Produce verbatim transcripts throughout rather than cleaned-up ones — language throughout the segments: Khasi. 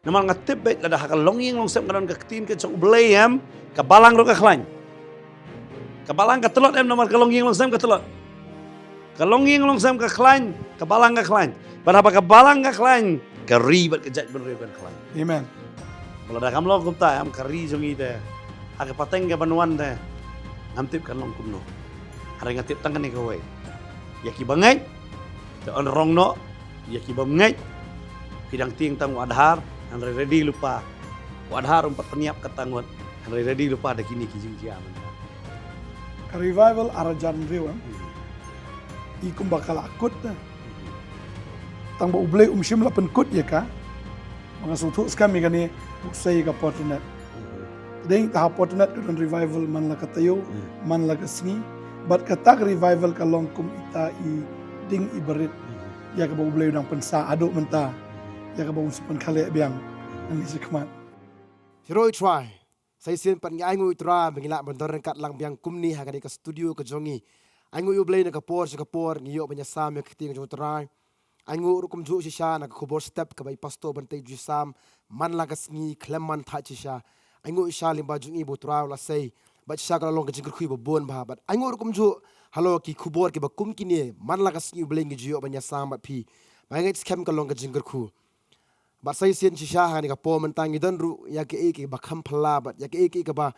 Namar nga tip beit lada ha ka longïing longsem ka don ka ktien ka jong U Blei em, ka balang ruh ka khlaiñ. Ka balang ka tlot em, namar ka longïing longsem ka tlot. Ka longïing longsem ka khlaiñ, ka balang ka khlaiñ. Bad haba ka balang ka khlaiñ, ka ri bad ka jaitbynriew kan khlaiñ. Amen. Ba lada kam long kumta em, ka ri jong ngi te, ha ka pateng ka ban wan te, ngam tip kan long kumno. Hynrei nga tip tang kane kawei. Ïa ki bangeit, te yn rong noh, ïa ki bym ngeit, phi dang tieng tang u Adhar, hynrei ready lypa. U Adhar um pat pynïap katto ngut, hynrei ready lypa da kine ki jingjia mynta. Ka revival ar hajar hynriew em. Hmm. I kumba ka la kut te. Hmm. Tang ba U Blei um shym la pynkut ïa ka. Ba nga sngewthuh skhem ïa kane, u sei ka por tynat. Hmm. Dei ta ha por tynat ka don revival man la ka taïew, hmm, man la ka sngi. Bad kata ka revival ka long kum ita i ding i barit. Hmm. Ïa kaba U Blei u dang pynsah haduh mynta. Hmm. Ïa kaba um sa pynkhleh biang. Hmm. Nangne shakhmat. Hero i try. Sa shisien pat ngi ainguh ïa U Trai ba ngi lah ban don ryngkat lang biang kumne ha kane ka studio ka jong ngi. Ainguh ïa U Blei na ka por sha ka por ngi ïoh ban ïasam ïa ka ktien jong U Trai. Ainguh ruh kumjuh shisha na ka khubor step kaba i Pastor Bantei u ju sam man la ka sngi khlem man thait shisha. Ainguh shisha lyngba jong i ba U Trai u la sei bad shisha ka la long ka jingkyrkhu ba bun bha. Bad ainguh ruh kumjuh halor ki khubor kiba kum kine man la ka sngi U Blei ngi ju ïoh ban ïasam bad phi. Ba nga ngeit skhem ka long ka jingkyrkhu. Bad sa shisien shisha ha kane ka por mynta ngi don ruh ïa kaei kaei ba kham phylla bad ïa kaei kaei kaba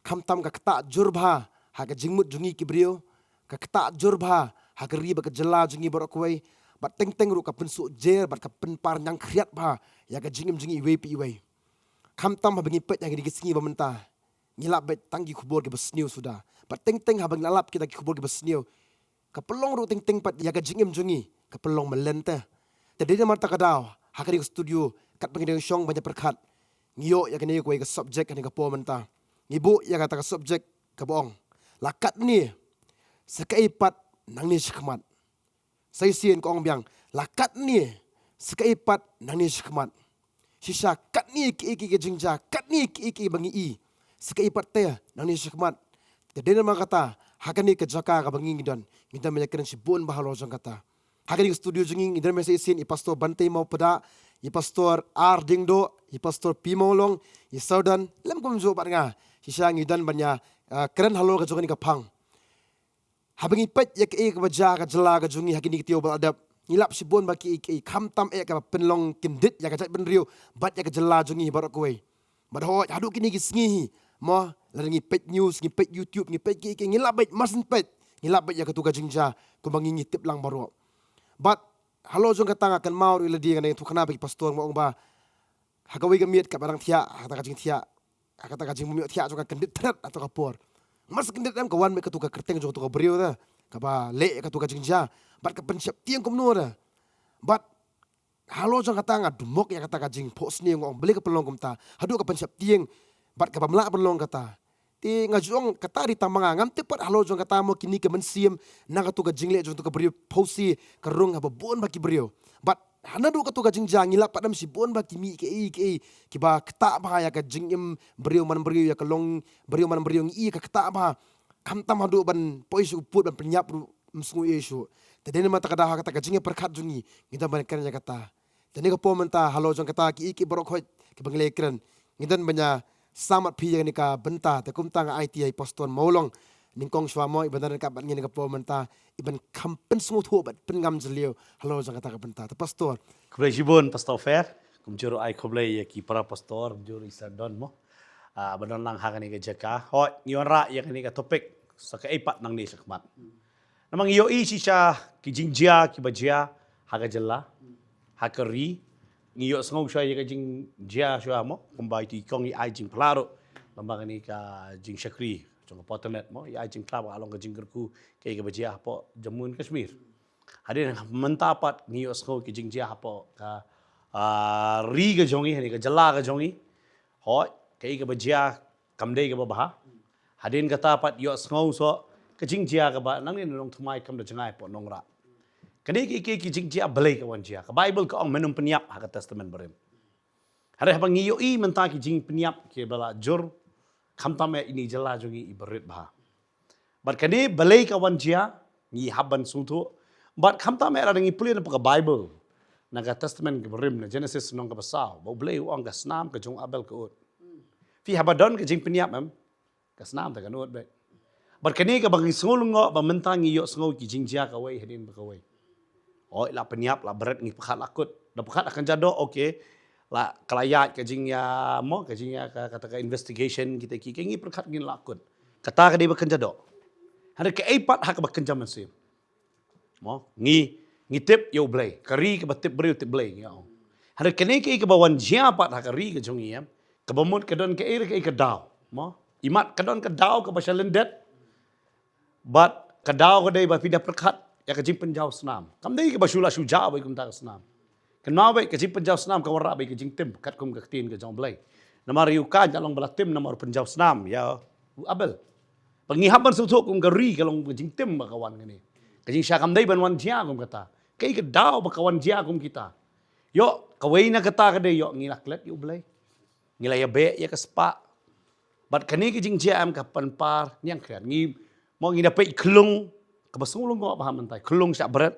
khamtam ka ktah jur bha ha ka jingmut jong ngi ki briew, ka ktah jur bha ha ka ri bad ka jylla jong ngi baroh kawei, bad teng teng ruh ka pynsuh jer bad ka pynpar ñiangkhriat bha ïa ka jingim jong ngi iwei pa iwei. Khamtam haba ngi peit ha kine ki sngi ba mynta, ngi lap beit tang ki khubor kiba sniew suda. Bad teng teng haba ngi la lap kita ki khubor kiba sniew, ka pynlong ruh teng teng pat ïa ka jingim jong ngi ka pynlong mlien te. Te dei namar kata ka daw ha kane ka studio katba ngi dang shong ban ïa pyrkhat, ngi ïoh ïa kane kawei ka subject ha kane ka por mynta. Ngi buh ïa kata ka subject kaba ong, la katne sa kaei pat nangne shakhmat. Sa shisien ka ong biang, la katne sa kaei pat nangne shakhmat. Shisha katne kiei kiei ka jingjia, katne kiei kiei ba ngi i, sa kaei pat te nangne shakhmat. Te dei namar kata ha kane ka jaka kaba ngi ngi don, ngi don ban ïakren shibun bha halor jong kata. Ha kane ka studio jong ngi ngi don ban sa shisien i Pastor Bantei Mawpdeng, i Pastor R Diengdoh, i Pastor P Mawlong, i Sawdon, lem kumjuh bad nga. Shisha ngi don ban ïa, ah, kren halor ka jong kane ka phang. Haba ngi peit ïa kaei kaba jia ha ka jylla ka jong ngi ha kine ki taïew ba la dep, ngi lap shibun ba kiei kiei, khamtam eh kaba pynlong kyndit ïa ka jaitbynriew bad ïa ka jylla jong ngi baroh kawei. Bad hooid haduh kine ki sngi hi mo, lada ngi peit news, ngi peit YouTube, ngi peit kiei kiei, ngi lap beit, mar shu peit ngi lap beit ïa katu ka jingjia kumba ngi ngi tip lang baroh. Bad halor jong kata nga kynmaw ruh ïa lade, nga dang ïathuh khana bad ki pastor, nga ong ba ha kawei ka miet kaba dang thiah, ha kata ka jingthiah, ha kata ka jingbym ïohthiah jong ka kyndit thret ha katu ka por. Mar shu kyndit em, ka wan beit katu ka kyrteng jong katu ka briew te kaba leh katu ka jingjia bad ka pynsheptieng kumno te. Bad halor jong kata nga dumok ïa kata ka jingphohsniew, nga ong balei ka pynlong kumta haduh ka pynsheptieng bad kaba ym lah ban long kata. Te nga ju ong kata dei tang ma nga, ngam tip pat halor jong kata mo kine ki mynsiem na katu ka jingleh jong katu ka briew phewse ka rung ha ba bun ba ki briew. Bad ha naduh katu ka jingjia ngi lap pat em shibun ba ki mih kiei kiei kiba ktah bha ïa ka jingim briew man briew, ïa ka long briew man briew, ngi i ka ktah bha. Khamtam haduh ban poi sha u pud ban pynïap ruh ym sngew ei shuh. Te dei namar kata ka daw ha kata ka jingïapyrkhat jong ngi ngi don ban kren ïa kata. Te ha kane ka por mynta halor jong kata kiei kiei baroh khoit kiba ngi la ïakren, ngi don ban ïasam bad phi ïa kane ka bynta. Te kumta nga aiti ïa i Pastor Mawlong nyngkong shuwa mo, i ban don ryngkat bad ngi ha kane ka por mynta, i ban kham pynsngewthuh bad pynngam jylliew halor jong kata ka bynta. Te Pastor. Khublei shibun Pastor Fer, kumjuh ruh ai khublei ïa ki para pastor, kumjuh ruh i Sawdon mo, ah, ba don lang ha kane ka jaka. Hooid, ngi wanrah ïa kane ka topic, sa kaei pat nangne shakhmat. Namar ngi ïohi shisha ki jingjia kiba jia ha ka jylla, ha ka ri. Ngi ïohsngew shuwa ïa ka jingjia shuwa mo, kumba itu i kong i ai jingphla ruh lyngba kane ka jingshakri jong ka por tynat mo, i ai jingphla ba ka long ka jingkyrkhu kaei kaba jia hapoh Jammu and Kashmir. Hadien mynta pat ngi ïohsngew ki jingjia hapoh ka, ah, ri ka jong ngi, ha kane ka jylla ka jong ngi. Hooid, kaei kaba jia kam dei kaba bha. Hadien kata pat ïohsngew shuh ka jingjia kaba nangne na Nongthymmai kam da jngai hapoh Nongrah. Kane kiei kiei ki jingjia balei ka wan jia? Ka Baibl ka ong men ym pynïap ha ka Testament Barim. Hynrei haba ngi ïohi mynta ki jingpynïap kiba la jur, khamtam eh ine i jylla jong ngi iba rit bha. Bad kane balei ka wan jia, ngi hap ban sngewthuh. Bad khamtam eh lada ngi pule na ka Baibl, Na ka Testament kaba rim, na Genesis lynnong kaba saw, ba U Blei u ong ka snam ka jong u Abel ka ud. Phi, haba don ka jingpynïap, em, ka snam te kan ud beit. Bad kane kaba ngi sngew lyngngoh ba mynta ngi ïohsngew ki jingjia kawei hadien ba kawei. Oi, la pynïap, la bret, ngi pyrkhat la kut. Da pyrkhat ha ka kynja doh, okay. La, ka la ïaid ka jingïa, mo, ka jingïa ka, kata ka investigation, kita ki, ka ngi pyrkhat ngin la kut. Kata ka dei ba kynja doh. Hynrei kaei pat ha kaba kynja mynsiem? Mo, ngi, ngi tip ïa U Blei. Ka ri kaba tip briew tip Blei, ngi ong. Hynrei kane kaei kaba wan jia pat ha ka ri ka jong ngi, em, kaba mut ka don kaei re kaei ka daw. Mo, imat ka don ka daw kaba sha lyndet. Bad ka daw ka dei ba phi da pyrkhat ïa ka jingpynjaw snam. Kam dei kaba shu la shu jaw beit kumta ka snam. Kynmaw beit, ka jingpynjaw snam ka wanrah beit ka jingtim katkum ka ktien ka jong U Blei. Namar ïa u Kain ka long ba la tim namar u pynjaw snam ïa u Abel. Ba ngi hap ban sngewthuh kum ka ri ka long ka jingtim ba ka wan kane. Ka jingshah kam dei ban wan jia kum kata. Kaei ka daw ba ka wan jia kum kita? Ïoh, kawei na kata ka dei, ïoh, ngi la klet ïa U Blei. Ngi la ïabeh ïa ka spah. Bad kane ka jingjia, em, ka pynpar ñiangkhriat. Ngi, mo, ngi da peit khlung kaba sngew lyngngoh bha mynta, khlung shah bret.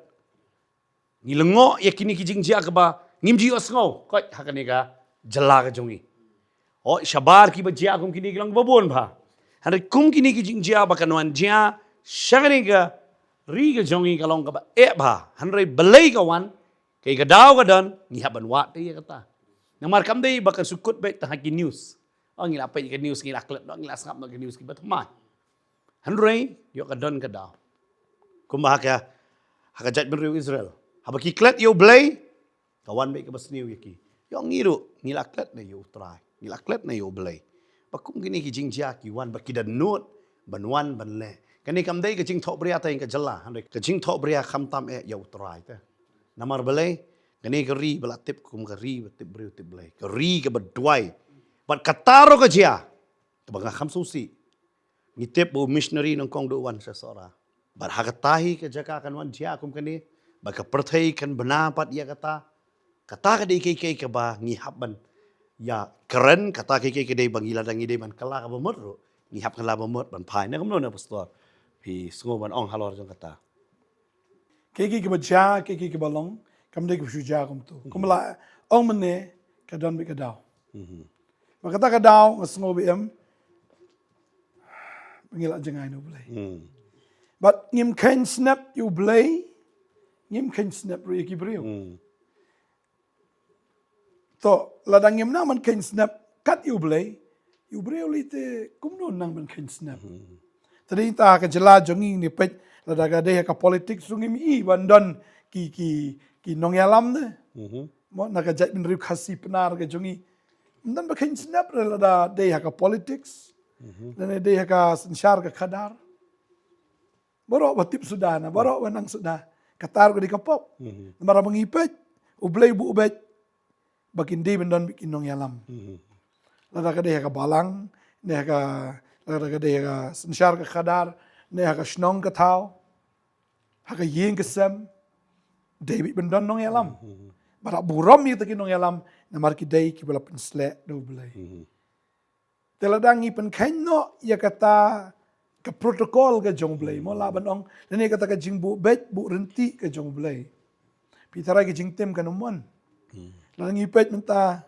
Ngi lyngngoh ïa kine ki jingjia kaba ngim ju ïohsngew koit ha kane ka jylla ka jong ngi. Oi, shabar kiba jia kum kine ki long ba bun bha. Hynrei kum kine ki jingjia ba kan wan jia sha kane ka ri ka jong ngi ka long kaba eh bha. Hynrei balei ka wan, kaei ka daw ka don, ngi hap ban wad te ïa kata. Namar kam dei ba kan shu kut beit tang ha ki news. Oh, ngi la peit ka news, ngi la klet noh, ngi la sngap noh ki news kiba thymmai. Hynrei ïoh ka don ka daw. Kumba ha ka, ha ka jaitbynriew Israel, haba ki klet ïa U Blei, ka wan beit kaba sniew ïa ki. Ïoh, ngi ruh ngi la klet na ïa U Trai, ngi la klet na ïa U Blei. Ba kum kine ki jingjia ki wan, ba ki da nud ban wan ban leh. Kane kam dei ka jingthohbria tang ïa ka jylla, hynrei ka jingthohbria khamtam eh ïa U Trai te. Namar balei? Kane ka ri ba la tip kum ka ri ba tip briew tip Blei, ka ri kaba duwai. Bad kata ruh ka jia kaba nga kham sngewsih. Ngi tip ba u missionary nyngkong u wan sha Sohra. Bad ha kata hi ka jaka kan wan jia kum kane, ba ka pyrthei kan bna pat ïa kata. Kata ka dei kaei kaei kaba ngi hap ban ïakren, kata kaei kaei ka dei ba ngi, lada ngi dei ban kylla kaba mut ruh, ngi hap kylla ba mut ban phai. Na kumno na, Pastor? Phi sngew ban ong halor jong kata? Kaei kaei kaba jia, kaei kaei kaba long, kam dei kaba shu jia kumto. Kumba la ong mynne, ka don beit ka daw. Mhm. Ba kata ka daw nga sngew ba em, ba ngi la jngai na U Blei. Hmm. Bad ngim kheiñ snep ïa U Blei, ngim kheiñ snep ruh ïa ki briew. Hmm. To, lada ngim nang ban kheiñ snep kat ïa U Blei, ïa u briew lei te kumno nang ban kheiñ snep. Hmm. Te dei ta ka jylla jong ngi, ngi peit, lada ka dei ha ka politics ruh ngim i ban don ki, ki, ki nongïalam ne. Mhm. Mo, na ka jaitbynriew Khasi Pnar ka jong ngi, ym don ba kheiñ snep re lada dei ha ka politics, mhm, lane dei ha ka synshar ka khadar. Baroh ba tip suda na, baroh ba nang suda. Kata ruh ka dei ka pop. Mhm. Namar ba ngi peit, U Blei buh beit ba kin dei ban don beit ki nongïalam. Mhm. Lada ka dei ha ka balang, ne ha ka, lada ka dei ha ka synshar ka khadar, ne ha ka shnong ka thaw, ha ka ïing ka sem, dei beit ban don nongïalam. Mhm. Ba la burom ïa kita ki nongïalam, namar ki dei kiba la pynsleh da U Blei. Mhm. Te lada ngi pynkheiñ noh ïa kata ka protocol ka jong U Blei, mo, lah ban ong, lane kata ka jingbuh beit buh ryntih ka jong U Blei, phi tharai ka jingtim kan ym wan. Hmm. Lada ngi peit mynta,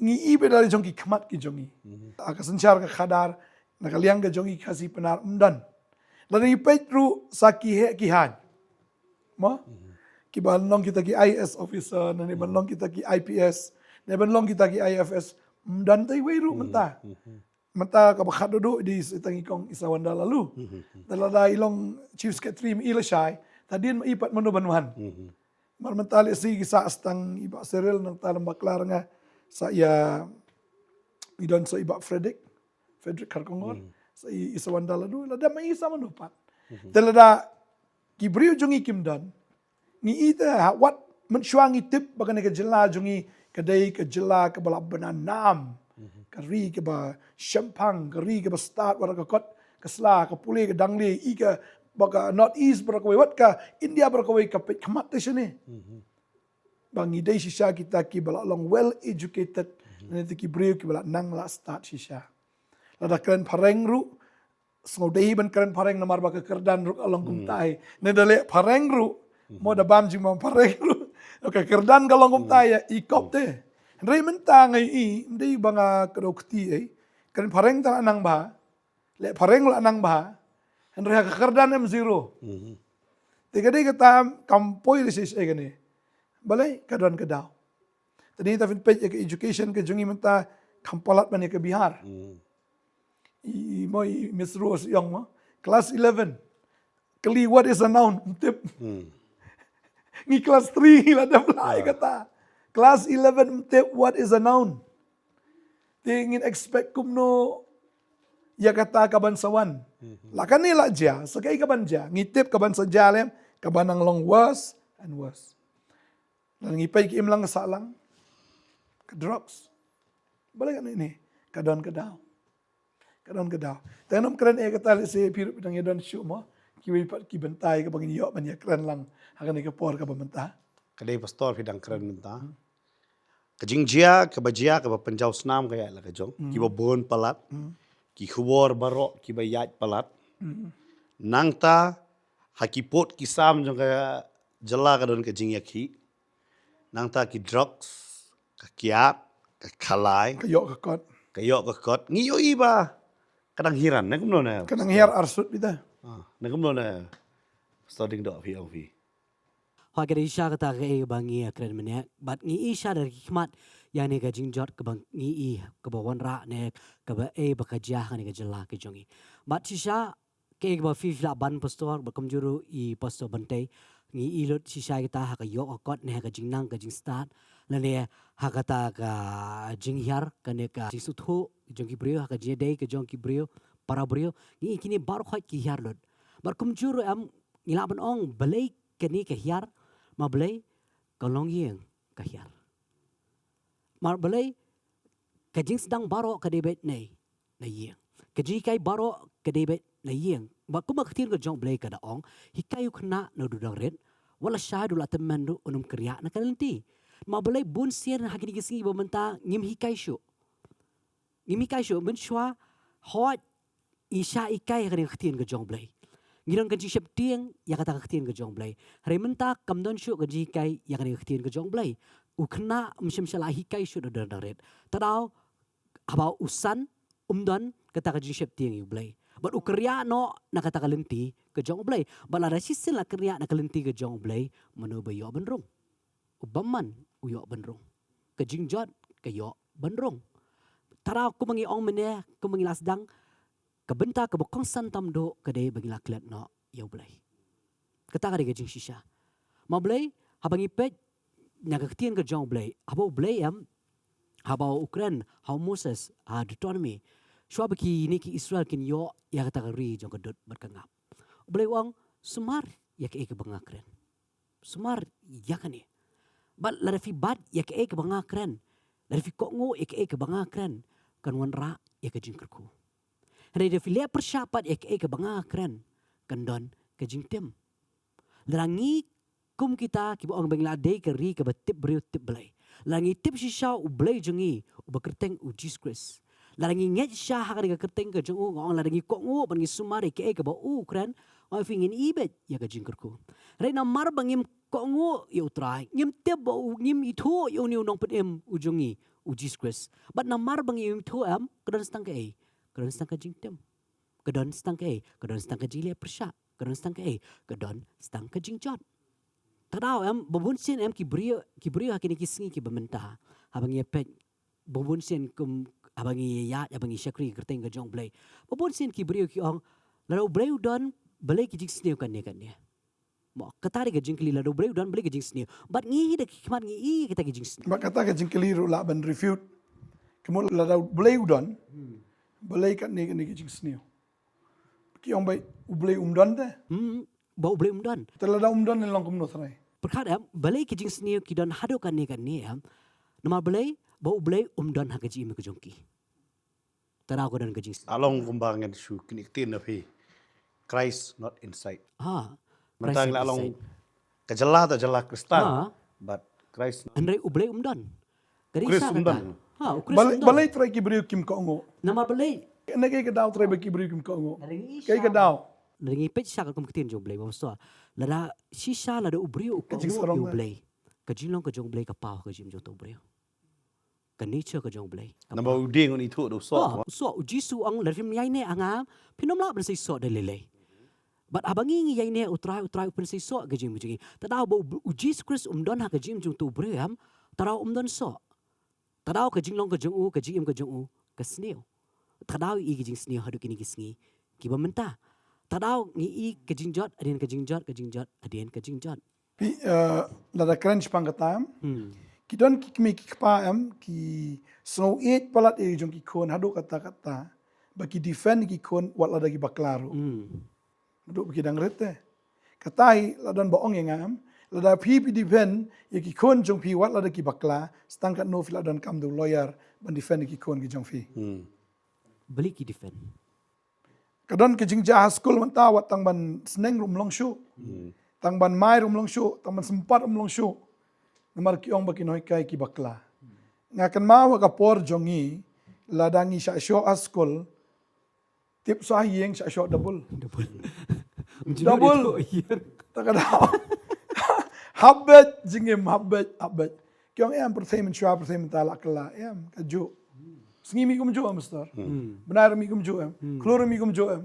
ngi i beit da la jong ki khmat ki jong ngi. Hmm. Ha ka synshar ka khadar, na ka liang ka jong ngi Khasi Pnar ym don. Lada ngi peit ruh sa ki heh ki haiñ, mo? Mhm. Kiba long kita ki I A S officer, ne ban long kita ki I P S, ne ban long kita ki I F S, ym don tei wei ruh mynta. Mhm. Mynta kaba khadduh duh dei sa itei i kong Isawanda Laloo. Mhm. Te lada i long Chief Secretary ma i lashai, te hadien ma i pat mano ban wan. Mhm. Namar mynta lehse ki sah tang i Bah Cyril, nangta lem bakla nga, sa ïa, i don sa i Bah Frederick, Frederick Kharkongor, mhm, sa i Isawanda Laloo, lada ma i sa mano pat. Mhm. Te lada ki briew jong ngi kim don, ngi i te ha wat mynshuwa ngi tip ba kane ka jylla jong ngi ka dei ka jylla kaba la bna nam. Mhm. Ka ri kaba shemphang, ka ri kaba stad, wat la ka kot ka sla, ka pule ka dangle, i ka, ba ka North East baroh kawei, wat ka India baroh kawei ka peit khmat te shane. Mhm. Ba ngi dei shisha kita kiba la long well educated, mhm, lane te ki briew kiba la nang la stad shisha. Lada kren phareng ruh, sngewdei ban kren phareng namar ba ka kyrdan ruh ka long kumta hi. Hmm. Ne da leh phareng ruh, Mo da bam jingbam phareng ruh. Ka kyrdan ka long kumta ïa i kop te. Hynrei mynta nga ïohi, ym dei ba nga kdew kti ei. Kren phareng te la nang bha. Leh phareng la nang bha. Hynrei ha ka kyrdan em zero. Te ka dei kata kam poi re shisha kane. Balei ka don ka daw. Te dei ta phin peit ïa ka education ka jong ngi mynta kam palat ban ïa ka Bihar. I, i mo i Miss Rose Young mo. Class eleven. Kylli what is a noun. Ym tip. Ngi class three ngi la dep lah ïa kata. Class eleven ym tip what is a noun. Te ngin expect kumno ïa kata ka ban sa wan. La kane la jia, sa kaei ka ban jia. Ngi tip ka ban sa jia lem, ka ban nang long worse and worse. Lada ngi peit ki imlang sahlang. Ka drugs. Balei kane ne, ka don ka daw. Ka don ka daw. Te ngam kren ïa kata lehse phi ruh phi dang ïa don shuh mo. Kiwei pat ki bynta kaba ngin ïoh ban ïa kren lang ha kane ka por kaba mynta. Ka dei pastor phi dang kren mynta. Ka jingjia kaba jia kaba pynjaw snam ka ïaid la ka jong. Kiba bun palat. Ki khubor baroh kiba ïaid palat. Nangta ha ki pud ki sam jong ka jylla ka don ka jingïakhih. Nangta ki drugs, ka kiad, ka khalai. Ka ïoh ka kot. Ka ïoh ka kot. Ngi ïohi ba ka dang hiar ne kumno ne. Ka dang hiar arsut bita. Ah, ne kumno ne. Pastor Diengdoh phi ong phi. Hooid, ka dei shisha kata kaei ba ngi ïa kren mynne. Bad ngi i shisha da ki khmat ïa kane ka jingjot kaba ngi i kaba wanrah ne kaba ei ba ka jia ha kane ka jylla ka jong ngi. Bad shisha kaei kaba phi phi lah ban pastor, bad kumjuh ruh i Pastor Bantei. Ngi i lut shisha ïa kata ha ka ïoh ka kot ne ha ka jingnang ka jingstad. Lane ha kata ka jinghiar kane ka jingsngewthuh jong ki briew, ha ka jingïadei ka jong ki briew, para briew. Ngi i kine baroh khoit ki hiar lut. Bad kumjuh ruh em ngi lah ban ong balei kane ka hiar, ma balei ka longïing ka hiar. Mar balei ka jingsdang baroh ka dei beit na, na ïing. Ka jinghikai baroh ka dei beit na ïing. Ba kumba ka ktien ka jong U Blei ka da ong, hikai u khynnah na u dang rit, wat la shai du la tymmen ruh un ym kyrïah na ka lynti. Ma balei bun sien ha kine ki sngi ba mynta ngim hikai shuh. Ngim hikai shuh mynshuwa, hooid ngi shah hikai ha kane ka ktien ka jong U Blei. Ngi don ka jingsheptieng ïa kata ka ktien ka jong U Blei. Hynrei mynta kam don shuh ka jinghikai ïa kane ka ktien ka jong U Blei. U khynnah um shym shah la hikai shuh da u dang rit. Te daw haba u san um don kata ka jingsheptieng ïa U Blei. Bad u kyrïah noh na kata ka lynti ka jong U Blei. Bad lada shisien la kyrïah na ka lynti ka jong U Blei, mano ba ïoh ban rung? U bymman u ïoh ban rung. Ka jingjot ka ïoh ban rung. Te daw kumba ngi ong mynne, kumba ngi la sdang, ka bynta kaba kongsan tam duh ka dei ba ngi la klet noh ïa U Blei. Kata ka dei ka jingshisha. Ma balei, haba ngi peit na ka ktien ka jong U Blei, haba U Blei em, haba u kren ha u Moses ha Deuteronomy, shuwa ba kine ki Israel kin ïoh ïa kata ka ri jong ka dud bad ka ngap, U Blei u ong, sumar ïa kaei kaba nga kren. Sumar ïa kane. Bad lada phi bat ïa kaei kaba nga kren, lada phi kohnguh ïa kaei kaba nga kren, kan wanrah ïa ka jingkyrkhu. Hynrei lada phi leh pyrshah pat ïa kaei kaba nga kren, kan don ka jingtim. Lada ngi kum kita kiba ong ba ngi la dei ka ri kaba tip briew tip Blei, lada ngi tip shisha U Blei jong ngi uba kyrteng U Jisu Khrist, lada ngi ngeit shisha ha kane ka kyrteng ka jong u, nga ong lada ngi kohnguh bad ngi sumar ïa kaei kaba u kren, nga ong ïa phi ngin ïohi beit ïa ka jingkyrkhu. Hynrei namar ba ngim kohnguh ïa U Trai, ngim tip ba u, ngim ithuh ïa une u nongpynim u jong ngi, U Jisu Khrist. Bad namar ba ngim ithuh em, ka don tang kaei? Ka don tang ka jingtim. Ka don tang kaei? Ka don tang ka jingleh pyrshah. Ka don tang kaei? Ka don tang ka jingjot. Te daw em, ba bun sien em ki briew, ki briew ha kine ki sngi kiba mynta, haba ngi ïa peit, ba bun sien kum, haba ngi ïa ïaid, haba ngi shakri ha ka kyrteng ka jong U Blei, ba bun sien ki briew ki ong, lada U Blei u don, balei ki jingsniew kane kane? Mo, kata dei ka jingkylli, lada U Blei u don, balei ki jingsniew? Bad ngi hi da ki khmat ngi i kata ki jingsniew. Bad kata ka jingkylli ruh lah ban refute. Kumno lada U Blei u don, balei kane kane ki jingsniew? Ki ong ba U Blei um don te. Hmm, ba U Blei um don. Te lada um don, long kumno trai? Pyrkhat em, balei ki jingsniew ki don haduh kane kane em? Namar balei? Ba U Blei um don ha ka jingim ka jong ki. Te daw ka don ka jingsniew. Along kumba ngan shu knieh ktien na phi. Christ not inside. Ha. Mynta ngi la long ka jylla ta jylla Khristan. Ha. But Christ not. Hynrei U Blei um don. Ka dei Khrist um don. Ha, U Khrist um don. Balei trai ki briew kim kohnguh? Namar balei? Kane ka daw trai ba ki briew kim kohnguh. Ka dei ka daw. Lada ngi peit sha ka kum ka ktien jong U Blei, ba pastor. Lada shisha lada u briew u ka jinglong ka jong u Blei, ka jinglong ka jong u Blei ka paw ka jingim jong u briew. Ka nature ka jong u Blei ka paw. Namar u dieng un ithuh da u soh. U soh, u Jisu u ong lada phim ïaineh ha nga, phin ym lah ban sei soh da lei lei. Bad haba ngi ngi ïaineh u Trai, u Trai u pynsei soh ka jingim jong ngi. Te daw ba u Jisu Khrist um don ha ka jingim jong u briew em, te daw um don soh. Te daw ka jinglong ka jong u, ka jingim ka jong u ka sniew. Te daw i ka jingsniew haduh kine ki sngi kiba mynta. Te daw ngi i ka jingjot hadien ka jingjot, ka jingjot hadien ka jingjot. Phi, eh, lada kren shaphang kata em, ki don ki kmie ki kpa em ki sngew ïeit palat ïa jong ki khun haduh katta katta ba ki defend ki khun wat lada ki bakla ruh. Naduh ba ki dang rit te. Kata hi la don ba ong ïa nga em, lada phi phi defend ïa ki khun jong phi wat lada ki bakla, tang katno phi la donkam da u lawyer ban defend ïa ki khun ki jong phi. Balei ki defend? Ka don ka jingjia ha skul mynta wat tang ban sneng ruh um long shuh. Tang ban mai ruh um long shuh, tang ban sympat ruh um long shuh. Namar ki ong ba ki nonghikai ki bakla. Nga kynmaw ha ka por jong ngi, lada ngi shah shoh ha skul, tip sa ha ïing shah shoh double. Double. Double. Te ka daw. Hap beit jingim, hap beit, hap beit. Ki ong em pyrthei mynshuwa, pyrthei mynta la kylla em, kajuh. Sngi mih kumjuh em, Pastor. Bnai ruh mih kumjuh em. Khlur ruh mih kumjuh em.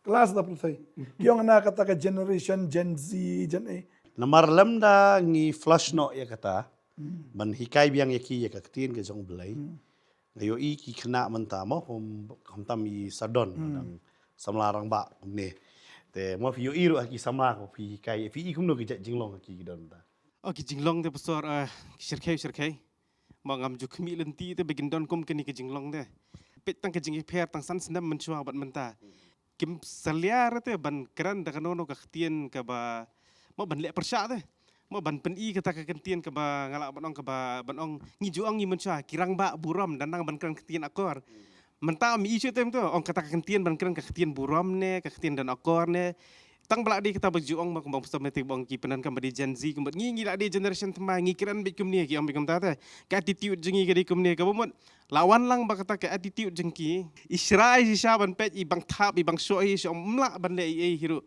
Kylla sa pyrthei. Ki ong na kata ka generation Gen Z, Gen A. Namar lymda ngi flush noh ïa kata ban hikai biang ïa ki ïa ka ktien ka jong U Blei. Nga ïohi ki khynnah mynta mo, kum, khamtam i Sadon, dang samla rangbah kumne. Te mo phi ïohi ruh ha ki samla ko phi hikai, phi i kumno ki jait jinglong ha ki ki don mynta? Oh, ki jinglong te Pastor, eh, ki shyrkhei shyrkhei. Mo ngam ju khmih lynti te ba kin don kum kine ki jinglong te. Peit tang ka jingïapher tang san snem mynshuwa bad mynta. Kim salia re te ban kren da kano kano ka ktien kaba, mo ban leh pyrshah te. Mo ban pyni kata ka ktien kaba nga lah ban ong kaba, ban ong ngi ju ong ngi mynshuwa ki rangbah burom da nang ban kren ktien akor. Mynta ym i shuh te mynta ong kata ka ktien ban kren ka ktien burom ne, ka ktien don akor ne. Tang ba lah dei kata ba ju ong ba kumba Pastor Matthew ba ong ki pyndonkam ba dei Gen Z kumba ngi, ngi lah dei generation thymmai ngi kren beit kumne ki ong beit kumta te. Ka attitude jong ngi ka dei kumne kaba mut la wan lang ba kata ka attitude jong ki. I shrai shisha ban peit i bang thap i bang shoh i shoh ym lah ban leh ei ei hi ruh.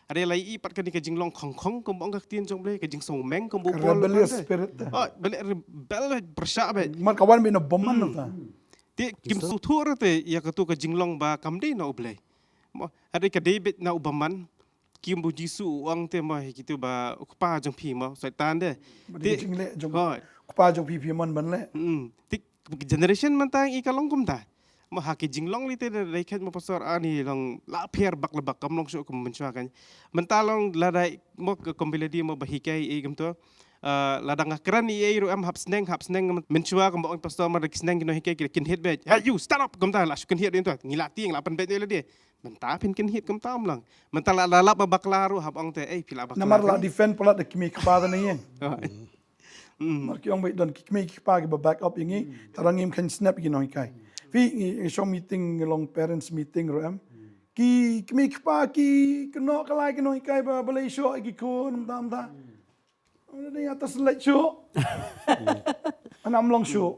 Hynrei la i pat kane ka jinglong khongkhong kumba ong ka ktien jong U Blei, ka jingsngewmeng kumba u Paul. Rebellious spirit te. Oh, ba leh rebel pyrshah beit. Mar ka wan beit na bymman ta. Te kim sngewthuh re te ïa katu ka jinglong ba kam dei na U Blei. Mo, hynrei ka dei beit na u bymman. Kim, ba u Jisu u ong te mo, hi kitu ba u kpa jong phi mo, Soitan te. Ba dei ka jingleh jong u kpa jong phi phi mon ban leh. Te generation mynta i ka long kumta. Mo ha ki jinglong lei te dei khet mo Pastor, ani long la pher bak la bak kam long shuh kum mynshuwa kan. Mynta long lada mo ka kombiladi mo ba hikai ei kumto. Ah, lada nga kren ei ei ruh em hap sneng, hap sneng mynshuwa kumba ong Pastor mo da ki sneng ki nonghikai ki kynhied beit. Hey, you stand up kumta la shu kynhied ïa to. Ngi la tieng la pynbeit ïa lade. Mynta phin kynhied kumta ym lang. Mynta la, la lap ba bakla ruh hap ong te, ei phi la bakla. Namar la defend palat da ki kmie ki kpa da na ïing. Mar ki ong beit don ki kmie ki kpa kiba back up ïa ngi. Tang ngim khein snap ïa ki nonghikai. Phi ngi shong meeting, long parents meeting ruh em. Ki kmie ki kpa ki kynnoh kylla ki nonghikai ba balei shoh ïa ki khun mynta mynta. Ïa ta select shuh. Ana ym long shuh.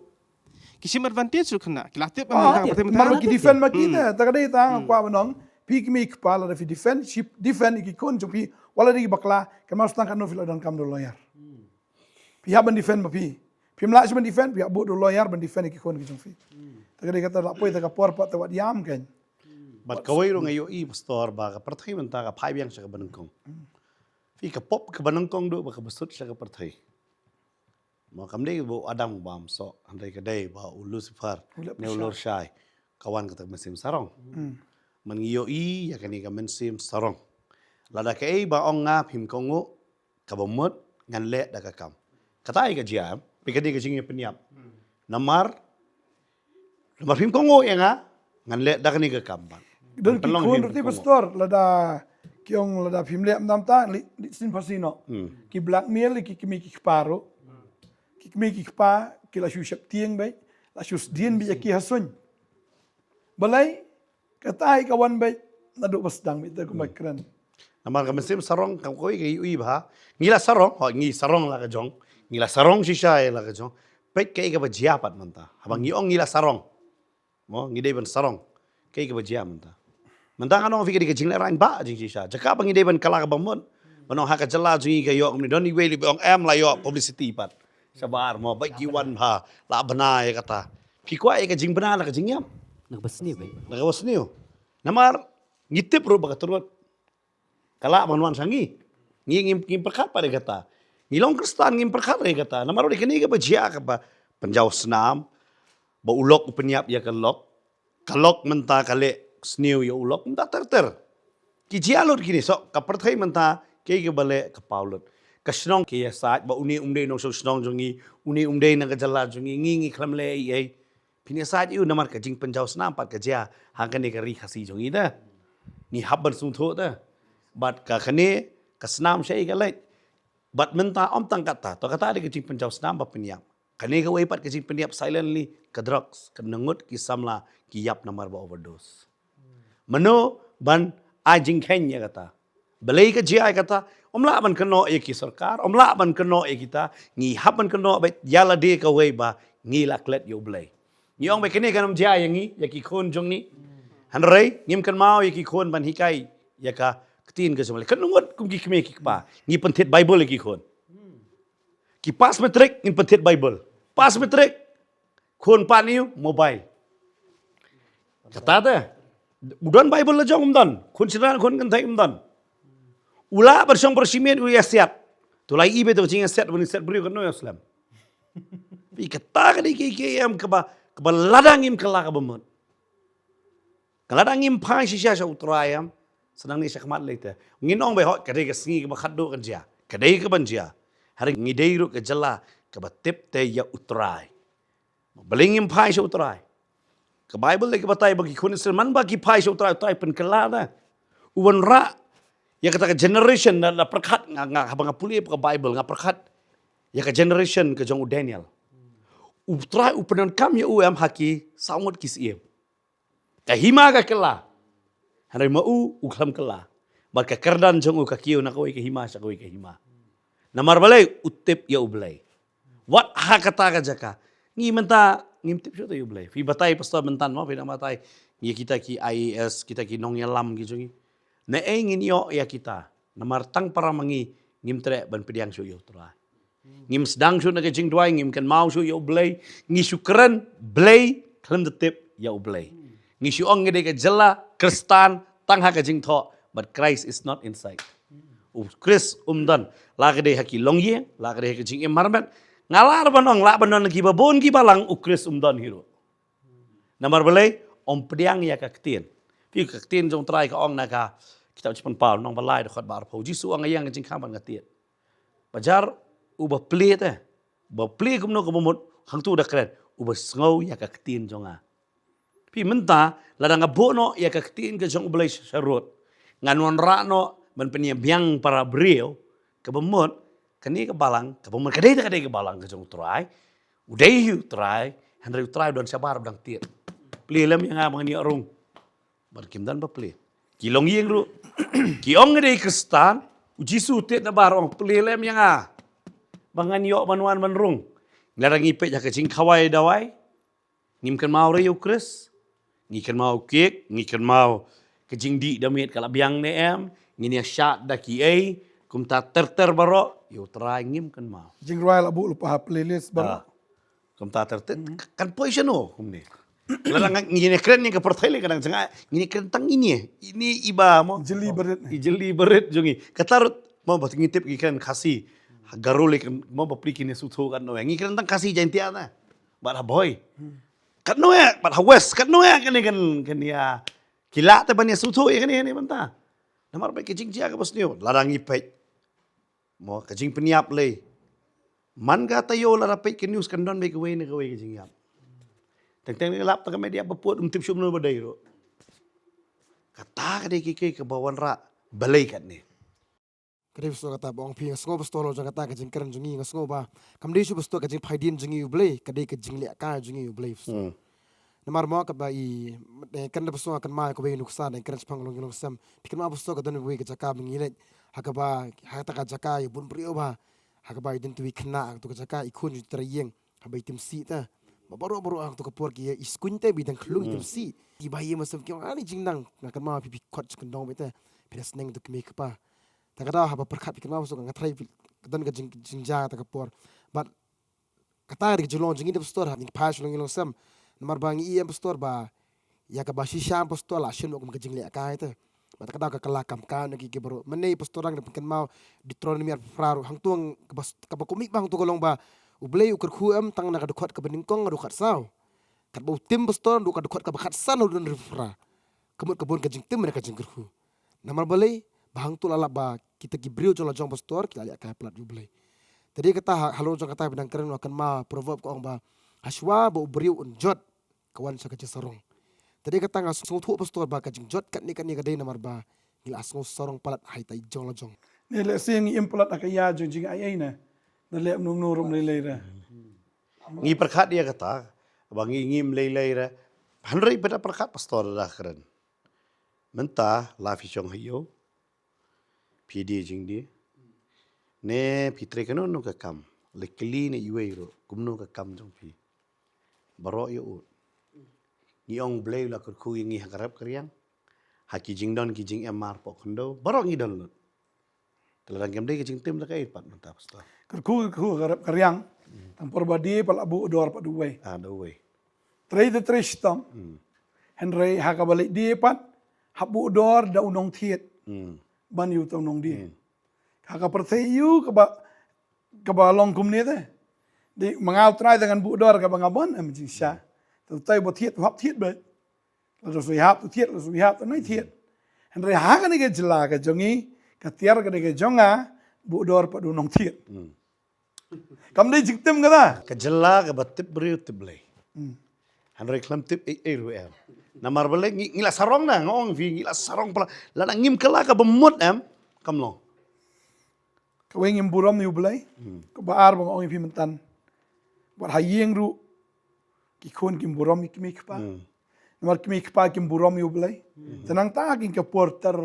Ki shim advantage shuh khynnah. Ki la tip ba mynta, mynta ki defend ma ki te. Ta ka dei ta nga kwah ban ong. Phi kmie kpa lada phi defend, ship defend ïa ki khun jong phi. Wat la dei ki bakla, kynmaw tang katno phi la donkam da u lawyer. Phi hap ban defend ma phi. Phim lah shuh ban defend, phi hap bud da u lawyer ban defend ïa ki khun ki jong phi. Ta ka dei kata la poi ta ka por pat te wat ïam kan. Bad kawei ruh nga ïohi Pastor ba ka pyrthei mynta ka phai biang sha kaba nyngkong. Phi ka pop kaba nyngkong duh ba kaba sut sha ka pyrthei. Mo kam dei ba u Adam ba ym soh, hynrei ka dei ba u Lucifer ne u Lurshai ka wan kata ka mynsiem sarong. Man ngi ïohi ïa kane ka mynsiem sarong. Lada kaei ba ong nga phim kohnguh kaba mut ngan leh da ka kam. Kata ai ka jia em, phi ka dei ka jingïapynïap. Namar Namar phim kohnguh ïa nga, ngan leh da kane ka kam ban. Don ki khun ruh te Pastor, lada ki ong lada phim leh mynta mynta, leit sien phasi noh. Ki blackmail ki kmie ki kpa ruh. Ki kmie ki kpa ki la shu sheptieng beit, la shu sdien beit ïa ki ha suiñ. Balei? Kata hi ka wan beit naduh ba sdang beit te kumba kren. Namar ka mynsiem sarong kam kawei ka ïohi ba ha. Ngi la sarong, ho ngi sarong la ka jong. Ngi la sarong shisha ïa la ka jong. Peit kaei kaba jia pat mynta. Haba ngi ong ngi la sarong. Mo, ngi dei ban sarong. Kaei kaba jia mynta. Mynta nga ong phi ka dei ka jingleh rang ba jingshisha. Jaka ba ngi dei ban kylla kaba mut. Ban ong ha ka jylla jong ngi ka ïoh kumne, don iwei lei ba ong em la ïoh publicity pat. Shabar mo, bad ki wan bha, la bna ïa kata. Phi kwah ïa ka jingbna na ka jingïap? Na kaba sniew, eh. Na kaba sniew. Namar, ngi tip ruh ba ka turut ka lah ban wan sha ngi. Ngi, ngi, ngi pyrkhat pat ïa kata. Ngi long Khristan, ngi pyrkhat ïa kata. Namar ruh kane kaba jia kaba pynjaw snam, ba u lok u pynïap ïa ka lok. Ka lok mynta ka leh sniew ïa u lok, mynta ter ter. Ki jia lut kine, so ka pyrthei mynta, kiei kiba leh ka paw lut. Ka shnong ki ïasaid, ba une um dei nongshong shnong jong ngi, une um dei na ka jylla jong ngi, ngi ngi khlem leh ei ei. Phin ïasaid ïa u namar ka jingpynjaw snam pat ka jia ha kane ka ri Khasi jong ngi te. Ngi hap ban sngewthuh te. Bad ka kane ka snam shaei ka leit. Bad mynta ym tang kata, to kata dei ka jingpynjaw snam ba pynïap. Kane kawei pat ka jingpynïap silently, ka drugs, ka ngut ki samla ki ïap namar ba overdose. Mano ban ai jingkheiñ ïa kata? Balei ka jia ïa kata? Ym lah ban kynnoh ïa ki sorkar, ym lah ban kynnoh ïa kita, ngi hap ban kynnoh beit ïa lade kawei ba ngi la klet ïa U Blei. Ngi ong beit kane kan ym jia ïa ngi, ïa ki khun jong ngi. Hynrei ngim kynmaw ïa ki khun ban hikai ïa ka ktien ka jong U Blei. Kan ngut kum ki kmie ki kpa, ngi pynthied Bible ïa ki khun. Ki pass matric, ngin pynthied Bible. Pass matric, khun pan ïa u mobile. Kata te. U don Bible la jong um don. Khun shynrang khun kynthei um don. U lah ban shong bor shimet u ïa siat. To la i beit to jingïa siat ban siat briew kano ïa slem. Phi kata ka dei ki ki em kaba kaba lada ngim kylla kaba mut. Ka lada ngim phai shisha sha U Trai em, sa nangne sha khmat lei te. Ngin ong beit hooid ka dei ka sngi kaba khatduh kan jia. Ka dei kaban jia. Hynrei ngi dei ruh ka jylla kaba tip te ïa U Trai. Balei ngim phai sha U Trai? Ka Bible lei ka batai ba ki khun Israel man ba ki phai sha U Trai, U Trai pynkylla te. U wanrah ïa kata ka generation na, na pyrkhat nga, nga haba nga pule ka Bible nga pyrkhat ïa ka generation ka jong u Daniel. U Trai u pyndonkam ïa u em ha ki saw ngut ki syiem. Ka hima ka kylla. Hynrei ma u, u khlem kylla. Bad ka kyrdan jong u ka kiew na kawei ka hima sha kawei ka hima. Namar balei u tip ïa U Blei. Wat ha kata ka jaka. Ngi mynta ngim tip shuh te ïa U Blei. Phi batai pastor mynta mo, phi dang batai. Ngi kita ki I A S, kita ki nongïalam ki jong ngi. Naei ngin ïoh ïa kita. Namar tang para ma ngi ngim treh ban pdiang shuh ïa U Trai. Ngim sdang shuh na ka jingduwai, ngim kynmaw shuh ïa U Blei, ngi shu kren Blei khlem da tip ïa U Blei. Ngi shu ong ngi dei ka jylla Khristan tang ha ka jingthoh, but Christ is not inside. U Khrist um don, la ka dei ha ki longïing, la ka dei ha ka jingim marmet. Nga lah ban ong, lah ban don ki babun ki balang, U Khrist um don hi ruh. Namar balei, ym pdiang ïa ka ktien. Phi ka ktien jong U Trai ka ong na ka kitab Shiphew Paul, nong ba lai dkhot ba arphew. Jisu ong nga ïeng ka jingkhang bad nga tied. Bajar uba plie te. Ba plie kumno kaba mut hangtu da kren. Uba sngew ïa ka ktien jong nga. Phi mynta, lada nga buh noh ïa ka ktien ka jong U Blei sha rud. Ngan wanrah noh ban pynïabiang para briew kaba mut kane ka balang, kaba mut ka dei te ka dei ka balang ka jong U Trai. U dei hi U Trai, hynrei U Trai u don shabar ba dang tied. Plie lem ïa nga ba ngan ïoh rung. Bad kim don ba plie. Ki longïing ruh. Ki ong nga dei Khristan, U Jisu tied na bar ong plie lem ïa nga. Ba ngan ïoh ban wan ban rung. Lada ngi peit ha ka jingkhawai dawai. Ngim kynmaw re ïa U Khrist. Ngi kynmaw kek, ngi kynmaw ka jingdih da miet ka la biang ne em, ngin ïa shad da kiei, kumta ter ter baroh, ïa U Trai ngim kynmaw. Jingrwai la buh lypa ha playlist baroh. Ah. Kumta ter ter, kan poi shano kumne. Lada nga ngin ïa kren ïa ka pyrthei lei ka dang jngai, ngin ïa kren tang ine, ine iba mo. Jylliew barit. I jylliew barit jong ngi. Kata ruh mo ba ngi tip ngi kren Khasi. Ha Garo lei kan mo ba plie kine suthu kan no. Ngi kren tang Khasi Jaiñtia na. Bad ha Bhoi. Katno ïa, bad ha West, katno ïa kane kan, kan ïa. Ki lah te ban ïa suthu ïa kane, kane mynta. Namar ba ka jingjia kaba sniew, lada ngi peit. Mo, ka jingpynïap lei. Man ka taïew lada peit ka news kan don beit kawei na kawei ka jingïap. Teng teng lap ta ka media ba pud um tip shuh mano ba dei ruh. Kata ka dei ki, ki, kaba wanrah, balei katne. Ka dei pastor kata ba ong phi, nga sngew pastor la jong kata ka jingkren jong ngi, nga sngew ba kam dei shuh pastor ka jingphaidien jong ngi U Blei, ka dei ka jingleh kai jong ngi U Blei pastor. Hmm. Namar mo kaba i, eh, kren da pastor nga kynmaw kawei ka nuksa, da kren shaphang ka long, ka long sem. Phi kynmaw pastor ka don kawei ka jaka ba ngi leit, ha kaba, ha kata ka jaka ïa bun briew bha, ha kaba i don tu i khynnah, ha katu ka jaka i khun jong i trai ïing. Haba i tim sih te. Ba baroh baroh ha kato ka por ki ïa i skuiñ te ba i dang khlung i tim sih. Kiba ïa ma sem ki ong ani jingnang. Nga kynmaw phi phi khot jingkyndong ba te. Phi da sneng to kmie kpa. Ta ka daw haba pyrkhat phi kynmaw pastor, nga tharai phi, ka don ka jing, jingjia ta ka por. Bad kata ka dei ka jinglong jong ngi de pastor, ha ngi phai sha long ngi long sem. Namar ba ngi ïohi em pastor ba ïa kaba shisha em pastor la shim noh kum ka jingleh kai te. Bad ta ka daw ka kylla kam kam na ki, ki baroh. Mynne pastor dang da pynkynmaw Deuteronomy arphew phra ruh, hangto kaba, kaba kum ïa ba hangto ka long ba U Blei u kyrkhu em tang na ka dkhot kaba nyngkong haduh khatsaw. Katba u tim pastor haduh ka dkhot kaba khatsan haduh hynriewphew phra. Ka mut ka bun ka jingtim ne ka jingkyrkhu. Namar balei? Ba hangto la lap ba kita ki briew jong la jong pastor ki la leh kai palat ïa U Blei. Te dei kata ha, halor jong kata ba dang kren, nga kynmaw proverb ka ong ba hashwa ba u briew un jot, ka wan sha ka jingsarong. Te dei kata nga sngewthuh pastor ba ka jingjot katne katne ka dei namar ba ngi la sngewsarong palat ha ita i jong la jong. Ne lehse ngi im palat ha ka ïa jong jingaiei ne. Da leh mano mano ruh ym lei lei re. Ngi pyrkhat ïa kata ba ngi, ngi ym lei lei re. Hynrei phi da pyrkhat pastor da kren. Mynta la phi shong ha ïew, phi die jingdie, ne phi trei kano kano ka kam, la kylli ne iwei ruh kumno ka kam jong phi, baroh ïa u. Ngi ong Blei u la kyrkhu ïa ngi ha ka rep ka riang, ha ki jingdon ki jingem mar poh khyndew, baroh ngi don lut. Te lada ngim dei ka jingtim, da kaei pat mynta pastor? Kyrkhu, kyrkhu ka rep ka riang. Tang por ba die pat la buh dor pat da uwei. Ah, da uwei. Trei te trei shitom. Hynrei ha kaba leit die pat, hap buh dor da u nongthied. Ban ïa uta u nongdie. Ha ka pyrthei ïa u kaba, kaba long kumne te. Dei ma nga U Trai te ngan buh dor kaba nga ban, em jingshisha. Te utai ba thied, u hap thied beit. La shu ïahap tu thied, la shu ïahap tu nai thied. Hynrei ha kane ka jylla ka jong ngi, ka tiar kane ka jong nga, buh dor pat da u nongthied. Kam dei jingtim kata? Ka jylla kaba tip briew tip Blei. Hynrei khlem tip ei ei ruh em. Namar balei? Ngi, ngi la sarong na, nga ong phi, ngi la sarong palat. Lada ngim kylla kaba mut em, kam long. Kawei, ngim burom ïa U Blei. Kaba ar ba nga ong ïa phi mynta, wat ha ïing ruh ki khun kim burom ïa ki kmie ki kpa. Namar ki kmie ki kpa kim burom ïa U Blei. Te nangta kin ka por ter,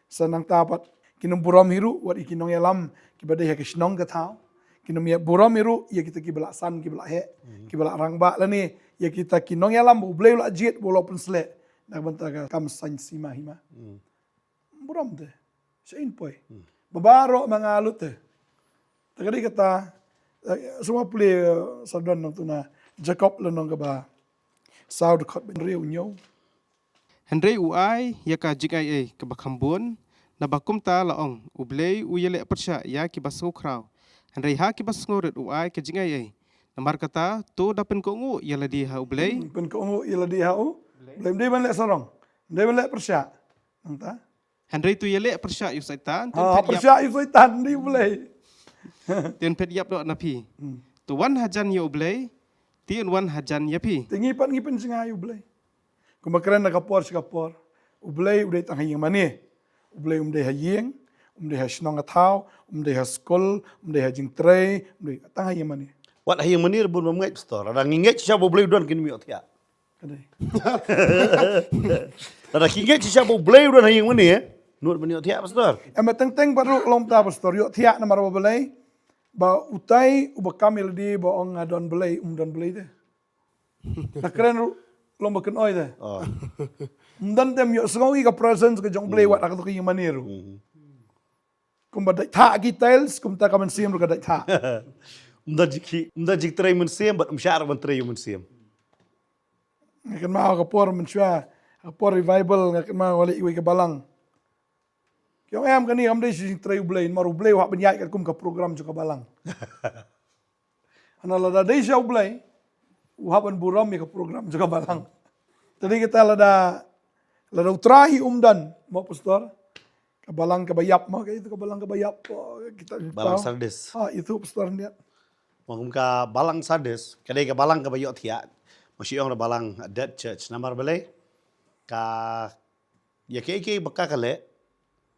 sa nangta pat kin ym burom hi ruh wat ïa ki nongïalam kiba dei ha ka shnong ka thaw. Kin ym ïa burom hi ruh ïa kita kiba la san, kiba la heh, kiba la rangbah, lane ïa kita ki nongïalam ba U Blei u la jied, ba u la pynshlur na ka bynta ka kam saiñ sima hima. Burom te. Sha in poi. Ba baroh ma nga lut te. Te ka dei kata, eh, sngewbha pule, eh, sa don nangtu na Jakob lynnong kaba saw dkhot ba hynriew, hynñiew. Hynrei u ai ïa ka jingaiei kaba kham bun, naba kumta la ong, U Blei u ïaleh pyrshah ïa kiba sngewkhraw. Hynrei ha kiba sngewrit u ai ka jingaiei. Namar kata, to da pynkohnguh ïa lade ha U Blei. Hmm, pynkohnguh ïa lade ha U Blei. Ym dei ban leh sarong. Ym dei ban leh pyrshah. Nangta. Hynrei to ïaleh pyrshah ïa u Soitan, to un pyrshah ïa u Soitan, ym dei U Blei. Te un phet ïap noh na phi. Hmm. To wan hajan ïa U Blei, te un wan hajan ïa phi. Te ngi pat ngi pynjngai ïa U Blei. Kumba kren na ka por sha ka por. U Blei u dei tang ha ïing mane. U Blei um dei ha ïing, um dei ha shnong ka thaw, um dei ha skul, um dei ha jingtrei, um dei tang ha ïing mane. Wat ha ïing mane ruh bun bym ngeit, pastor. Lada ngi ngeit shisha ba U Blei u don, ngim ïohthiah. Ka dei. Lada ki ngeit shisha ba U Blei u don ha ïing mane, nud ban ïohthiah, pastor. Em, teng teng pat ruh long ta, pastor, ïohthiah namar ba balei? Ba utai uba kam ïa lade ba ong nga don Blei, um don Blei te. Nga kren ruh long ba kynoi te. Oh. Um don te, ym ïohsngew ïa ka presence ka jong U Blei wat ha kato ka ïing mane ruh. Kumba dait thah ki tiles, kumta ka mynsiem ruh ka dait thah. Um don jingkhih, um don jingtrei mynsiem, bad um shah ruh ban trei ïa u mynsiem. Nga kynmaw ka por mynshuwa, ka por revival, nga kynmaw nga leit iwei ka balang. Ki ong em, kane kam dei sha jingtrei U Blei, namar U Blei u hap ban ïaid katkum ka program jong ka balang. Hana lada dei sha U Blei, u hap ban burom ïa ka program jong ka balang. Te dei kata lada, lada U Trai um don, mo pastor. Ka balang kaba ïap, mo, ka itu ka balang kaba ïap, oh, kita Balang Sardis. Ah, itu pastor niat. Mo, kum ka Balang Sardis, ka dei ka balang kaba ïohthiah. Mo, shu ong da balang dead church, namar balei? Ka Ïa kiei kiei ba ka ka leh,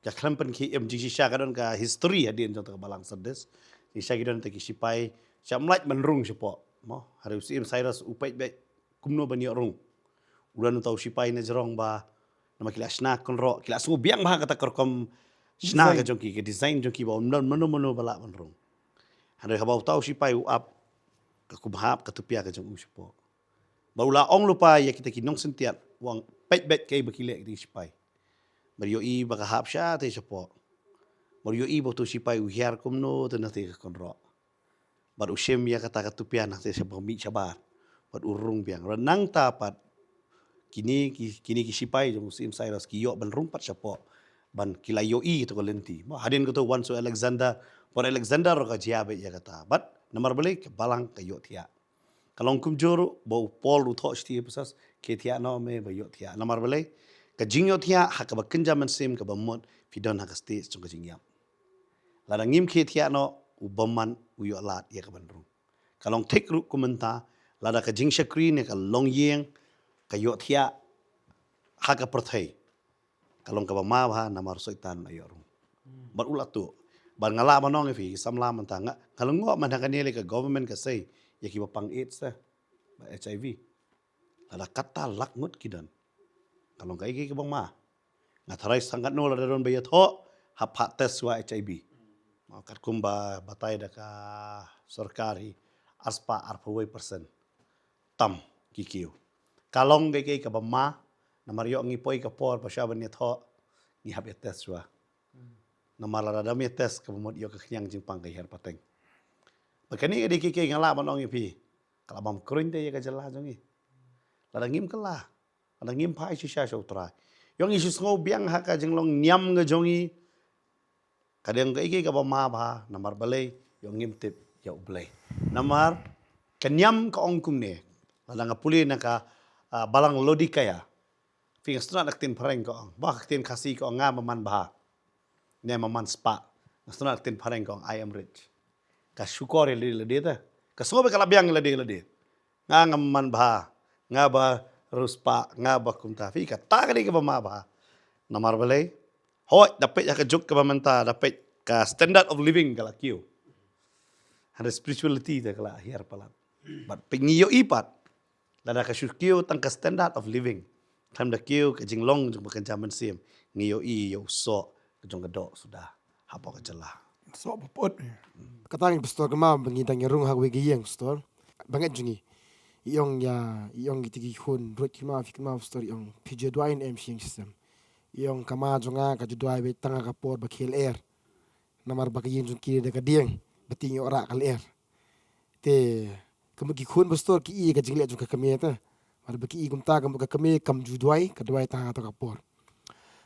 ka khlem pynkhih, em, jingshisha ka don ka history hadien jong kata ka balang Sardis. Jingshisha ki don kata ki shipai, shym lait ban rung shapoh. Mo, hynrei u Syiem Cyrus u peit beit kumno ban ïoh rung. U don uta u shipai na jrong ba, namar ki la shna kynroh, ki la sngew biang bha kata ka rukom shna ka jong ki, ka design jong ki ba ym don mano mano ba lah ban rung. Hynrei haba uta u shipai u ap, ka kum hap ka tupia ka jong u shapoh. Bad u la ong lypa ïa kita ki nongsyntiat, u ong peit beit kaei ba ki leh kita ki shipai. Bad ïohi ba ka hap shatei shapoh. Mar ïohi ba uto u sipai u hiar kumno te na te ka kynroh. Bad u shim ïa kata ka tupia na te shabar mih shabar. Bad u rung biang. Bad nangta pat kine ki, kine ki sipai jong u Syiem Cyrus ki ïoh ban rung pat shapoh. Ban ki la ïohi ïa kato ka lynti. Mo hadien kato wan sha u Alexander. Bad u Alexander ruh ka jia beit ïa kata. Bad namar balei ka balang ka ïohthiah. Ka long kumjuh ruh ba u Paul ruh u thoh sha ki Ephesus, khie thiah noh me ba ïohthiah. Namar balei ka jingïohthiah ha kaba kynja mynsiem kaba mut phi don ha ka stage jong ka jingïap. Lada ngim khie thiah noh u bymman u ïoh lad ïa ka ban rung. Ka long thik ruh kum mynta, lada ka jingshakri ne ka longïing ka ïohthiah ha ka pyrthei. Ka long kaba ma bha namar u Soitan u la ïoh rung. Bad u la tuh. Bad nga lah ban ong ïa phi, ki samla mynta nga, nga lyngngoh mynta kane lei ka government ka sei ïa kiba pang AIDS te, bad HIV. Lada kata lak ngut ki don, ka long kaei kaei kaba ma. Nga tharai sangkatno lada don ba ïathoh, hap phah test shuwa HIV. Ma katkum ba batai da ka sorkar hi, arspah arphew wei percent tam ki kiew. Ka long kaei kaei kaba ma, namar ïoh ngi poi ka por ba shuwa ban ïathoh, ngi hap ïa test shuwa. Namar lada dam ïa test kaba mut ïoh ka khñiang jingpang ka hiar pateng. Bad kane ka dei kaei kaei nga lah ban ong ïa phi, ka la bam kruiñ te ïa ka jylla jong ngi. Lada ngim kylla, lada ngim phai shisha sha U Trai, ïoh ngi shu sngew biang ha ka jinglong niam ka jong ngi. Ka dei kaei kaei kaba ma bha, namar balei, ïoh ngim tip ïa U Blei. Namar ka niam ka ong kumne, lada nga pule na ka, ah, balang Laodikaia. Phi, nga sngewtynnat na ka ktien phareng ka ong, ba ka ktien Khasi ka ong nga ba man bha, ne ba man spah. Nga sngewtynnat na ka ktien phareng ka ong I am rich. Ka shukor ïa lade lade te. Ka sngew ba ka la biang ïa lade lade. Nga ngam man bha, nga ba riewspah, nga ba kumta. Phi, kata ka dei kaba ma bha. Namar balei? Hooid, da peit ha ka juk kaba mynta, da peit ka standard of living ka la kiew. Hynrei spirituality te ka la hiar palat. Bad peit ngi ïohi pat, lada ka shu kiew tang ka standard of living, khlem da kiew ka jinglong jong ba kynja mynsiem, ngi ïohi ïa u soh ka jong ka doh suda hapoh ka jylla. Soh ba put. Kata ngi pastor, kynmaw ba ngi dang ïa rung ha kawei ka ïing pastor, ba ngi jong ngi, i ong ïa, i ong ïa kito ki khun ruh, kynmaw phi, kynmaw pastor, i ong phi ju duwai ne em shi ïing shi sem. I ong ka ma jong nga ka ju duwai beit tang ha ka por ba khie lyer. Namar ba ka ïing jong ki da ka dieng, ba tieng ïoh rah ka lyer. Te ka mut ki khun pastor ki i ka jingleh jong ka kmie te. Mar ba ki i kumta ka mut ka kmie kam ju duwai, ka duwai tang ha kato ka por.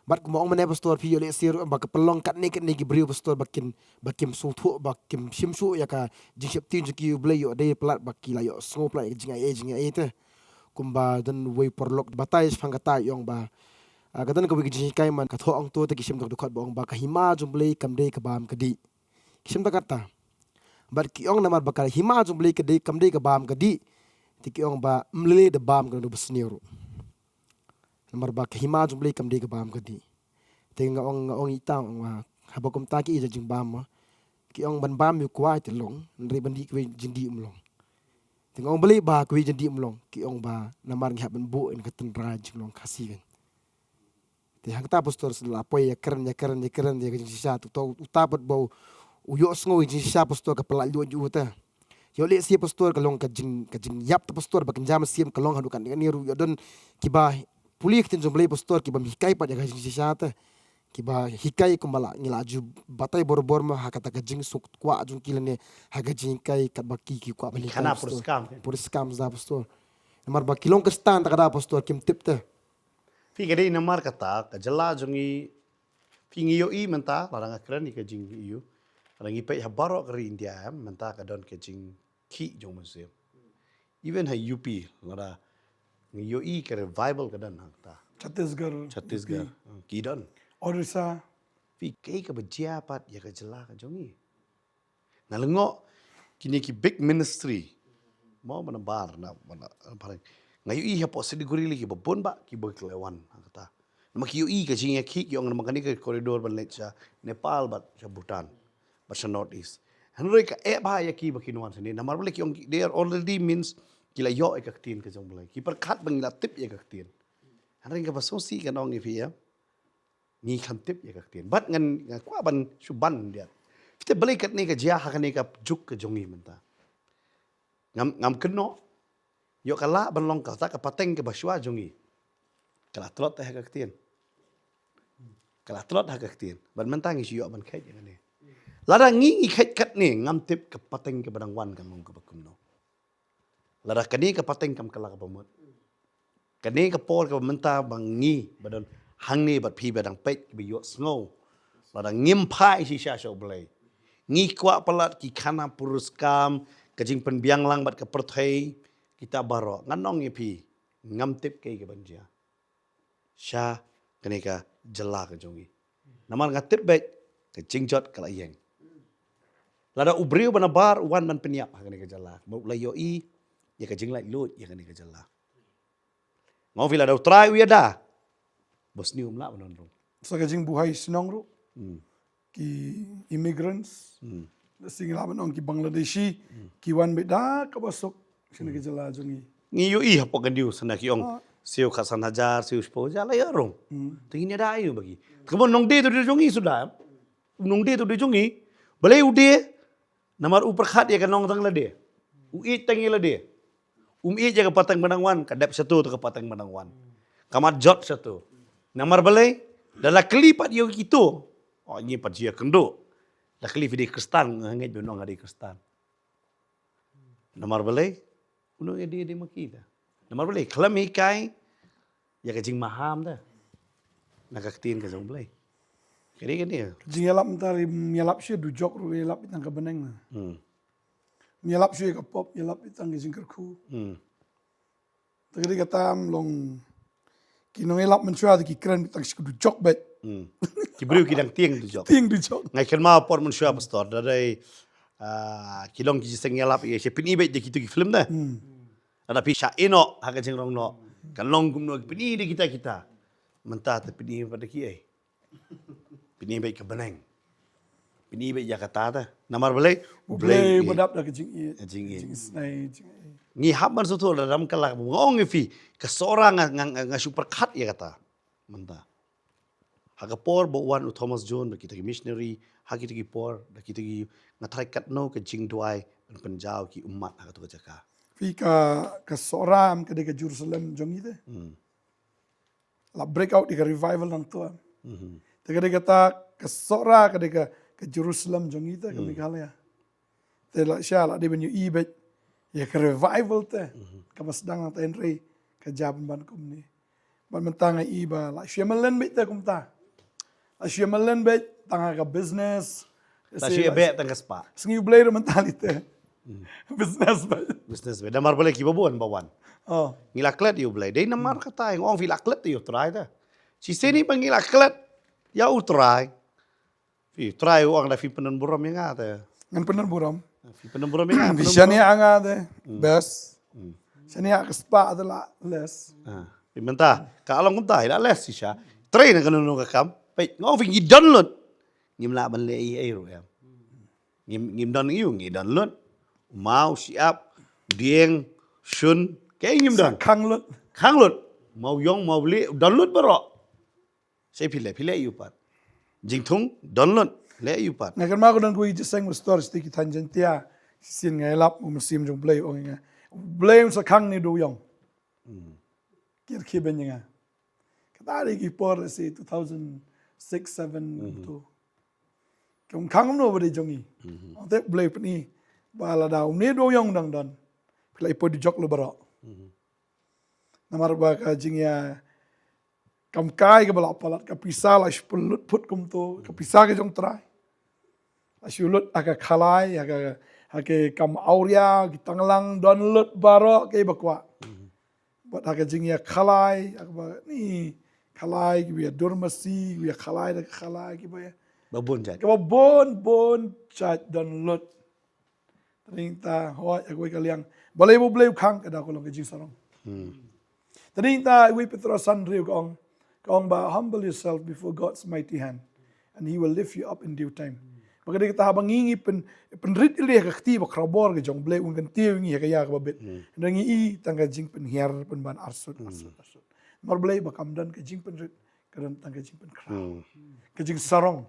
Bad kumba ong mynne pastor, phi ïoh lehse ruh ba ka pynlong katne katne ki briew pastor ba kin, ba kim sngewthuh, ba kim shim shuh ïa ka jingsheptieng jong ki ïa U Blei, ïoh dei palat ba ki la ïoh sngew palat ïa ka jingai ei jingai ei te. Kumba don uwei u paralok batai shaphang kata, i ong ba, ah, ka don kawei ka jinghikai man ka thoh ong to te ki shim da ka dkhot ba ong ba ka hima jong U Blei kam dei ka bam ka dih. Ki shim da kata. Bad ki ong namar ba ka hima jong U Blei ka dei, kam dei ka bam ka dih, te ki ong ba ym lei lei da bam ka dei ba sniew ruh. Namar ba ka hima jong U Blei kam dei ka bam ka dih. Te nga ong, nga ong ita, nga ong, ah, haba kumta ki i da jingbam ma, ki ong ban bam ïa u kwai te long, hynrei ban dih kawei jingdih ym long. Te nga ong balei ba kawei jingdih ym long, ki ong ba namar ngi hap ban buh ïa ka tynrai jinglong Khasi kan. Te hangta pastor sa la poi ïa kren, ïa kren, ïa kren ïa ka jingshisha, to, to, uta pat ba u ïoh sngew ïa ka jingshisha pastor ka pynlait luid ïa uta. Ïoh lehse pastor ka long ka jing, ka jingïap ta pastor ba kynja mynsiem ka long haduh katne katne ruh, ïoh don kiba pule ka ktien jong U Blei pastor, kiba hikai pat ïa ka jingshisha te. Kiba hikai kumba la ngi la ju batai barabor ma ha kata ka jingsuk kwah jong ki lane ha ka jinghikai katba ki, ki kwah ban hikai pastor. Puriskam, eh. Puriskam da pastor. Namar ba ki long Khristan ta ka da pastor kim tip te. Phi, ka dei namar kata ka jylla jong ngi, phi, ngi ïohi mynta, lada nga kren ïa ka jingïohi, lada ngi peit ha baroh ka ri India, em, mynta ka don ka jingkhih jong mynsiem. Even ha U P, lada ngi ïohi ka revival ka don hangta. Chhattisgarh, Chhattisgarh, U P. Hmm, ki don. Orissa. Phi, kaei kaba jia pat ïa ka jylla ka jong ngi? Nga lyngngoh kine ki big ministry. Mo, mana bar na, mana, phareng. Nga ïohi hapoh Siliguri lei kiba bun bah kiba ki la wan ha kata. Namar ki ïohi ka jingïakhih, ki ong namar kane ka corridor ban leit sha Nepal bad sha Bhutan, bad sha North East. Hynrei ka eh bha ïa ki ba kin wan shane. Namar balei? Ki ong ki, they are already, means, ki la ïoh ïa ka ktien ka jong U Blei. Ki pyrkhat ba ngi la tip ïa ka ktien. Hynrei kaba sngewsih ngan ong ïa phi, ïa ngi khlem tip ïa ka ktien. Bad ngan, nga kwah ban shu ban ïa. Te balei katne ka jia ha kane ka juk ka jong ngi mynta? Ngam, ngam kynnoh. Ïoh ka lah ban long kata ka pateng kaba shuwa jong ngi ka la tlot te ha ka ktien. Ka la tlot ha ka ktien. Bad mynta ngi shu ïoh ban kheit ïa kane. Lada ngi ngi kheit katne, ngam tip ka pateng kaba dang wan kan long kaba kumno. Lada kane ka pateng kam kylla kaba mut. Kane ka por kaba mynta ba ngi ba don hangne bad phi ba dang peit ba ïohsngew. Lada ngim phai shisha sha U Blei, ngi kwah palat ki khana puriskam, ka jingpynbiang lang bad ka pyrthei, kita baroh. Ngan ong ïa phi, ngam tip kaei kaban jia sha kane ka jylla ka jong ngi. Namar nga tip beit ka jingjot ka la ïeng. Lada u briew ba nabar u wan ban pynïap ha kane ka jylla, ba u la ïohi ïa ka jinglaitluid ïa kane ka jylla. Nga ong phi, lada U Trai u ïada, ba sniew um lah ban don ruh. Sa ka jingbuhai shnong ruh. Hmm. Ki immigrants. Hmm. Lehse ngi lah ban ong ki Bangladeshi, hmm, ki wan beit da kaba suk sha kane ka jylla jong ngi. Ngi ïohi hapoh kane ka dei, sa na ki ong, ah, siew khatsan hajar, siew shiphew hajar la ïoh ruh. Hmm. Te ngin ïada aïu ba ki. Te kumno, nongdie te u dei jong ngi suda. Nongdie te u dei jong ngi. Balei u dei? Namar u pyrkhat ïa ka nong tang lade. U ïeit tang ïa lade. Um ïeit ïa ka pateng ba dang wan, ka dep shato te ka pateng ba dang wan. Ka mat jot shato. Namar balei? Da la kylli pat ïa kito. Oh, ngi pat jia kynduh. La kylli phi dei Khristan, nga ngeit ba nong nga dei Khristan. Namar balei? Uno ïa dei, dei ma kita. Namar balei? Khlem hikai ïa ka jingmaham da na ka ktien ka jong U Blei. Ka dei kane. Jingïalap mynta ri, ym ïalap shuh dujok ruh, ïalap tang ka bneng na. Hmm. Ym ïalap shuh ïa ka pop, ïalap tang ka jingkyrkhu. Hmm. Te ka dei kata, ym long ki nongïalap mynshuwa te ki kren tang shu dujok beit. Hmm. Ki briew ki dang tieng dujok. Tieng dujok. Nga kynmaw por mynshuwa, pastor, da dei, ah, ki long ki jingïalap ïa, shu pyni beit da kito ki film da. Hmm. Lada phi shah ïeh noh ha ka jingrong noh, kan long kumno, pyni da kita kita. Mynta te pyni pat da kiei? Pyni beit ka bneng. Pyni beit ïa kata te. Namar balei? U Blei, U Blei u ba dap da ka jingïeit. Ka jingïeit. Jingisnei, jingïeit. Ngi hap ban sngewthuh, lada ym kylla, nga ong ïa phi, ka Sohra nga, nga, nga, nga shu pyrkhat ïa kata. Mynta, ha ka por ba wan u Thomas Jones bad kita ki missionary, ha kita ki por, da kita ki, nga tharai katno ka jingduwai ban pynjaw ki ummat ha kato ka jaka. Phi, ka, ka Sohra em ka dei ka Jerusalem jong ngi te. Hmm. La break out ïa ka revival nangto em. Mhm. Te ka dei kata, ka Sohra ka dei ka, ka Jerusalem jong ngi te, ka, hmm, Meghalaya. Te la shisha la dei ban ïohi beit ïa ka revival te. Mhm. Kaba sdang nangta, hynrei ka jia pynban kumne. Bad mynta nga i ba la shu ïa mlien beit te kumta. La shu ïa mlien beit tang ha ka business. La shu ïa beh tang ka spah. Sngi U Blei ruh mynta lei te. Hmm. Business beit. Business beit. Namar balei, kiba bun ba wan. Oh. Ngi la klet ïa U Blei. Dei namar kata nga ong phi, la klet ïa U Trai te. Shisien ba ngi la klet ïa U Trai, phi, U Trai u ong, lada phi pyndon burom ïa nga te, ngan pyndon burom. Phi pyndon burom ïa nga, phi pyndon burom. Shaniah ïa nga te, hmm, best. Hmm. Shaniah ïa ka spah te, la less. Ah. Phi, mynta ka long kumta, la less shisha. Trei na kano kano ka kam. Peit, nga ong phi, ngi don lut. Ngim lah ban leh ei ei ruh em. Ngim, ngim don ïa u, ngi don lut. Maw, shyiap, dieng, shun, kaei ngim don? Khang lut. Khang lut. Maw ïong, maw lieh, don lut baroh. Sa phi leh, phi leh ïa u pat. Jingthung don lut, leh ïa u pat. Nga kynmaw ka don kawei ka jingïaseng, pastor, sha ki thaiñ Jaintia. Shisien nga ïalap, u mynsiem jong U Blei u ong ïa nga, U Blei un sa khang ne u dewïong. Hmm. Ki rkhie beiñ ïa nga. Kata dei ki por, lehse two thousand six, seven, mhm, to. Ka ong khang kumno ba dei jong ngi. Mhm. Ong te U Blei u pyni ba lada une u dewïong u dang don, phi la ïa poi dujok lut baroh. Mhm. Namar ba ka jingïa, kam kai kaba la palat, ka pisa la shu pynlut phut kumto, ka pisa ka jong U Trai. La shu lut ha ka khalai, ha ka, ha ka kam awria, ki tanglang, don lut baroh kiba kwah. Mhm. Bad ha ka jingïa khalai, ha kaba ni khalai, kiba ïa dur masi, kiba ïa khalai da ka khalai, kiba ïa, ba bun jait, kiba bun, bun jait don lut. Te nangta, hooid, ha kawei ka liang, balei ba U Blei u khang, ka dei ka long ka jingsarong. Hmm. Te nangta, wei Petros san hynriew ka ong, ka ong ba, "Humble yourself before God's mighty hand, and He will lift you up in due time." Ba ka dei kata, haba ngi ngi pyn, pynrit ïalade ha ka kti ba khraw bor ka jong U Blei, un kyntiew ïa ngi ha ka ïa kaba bit. Hmm. Hynrei ngi i tang ka jingpynhiar pynban arsut, hmm, arsut, arsut. Namar balei? Ba kam don ka jingpynrit, ka don tang ka jingpynkhraw. Hmm. Ka jingsarong.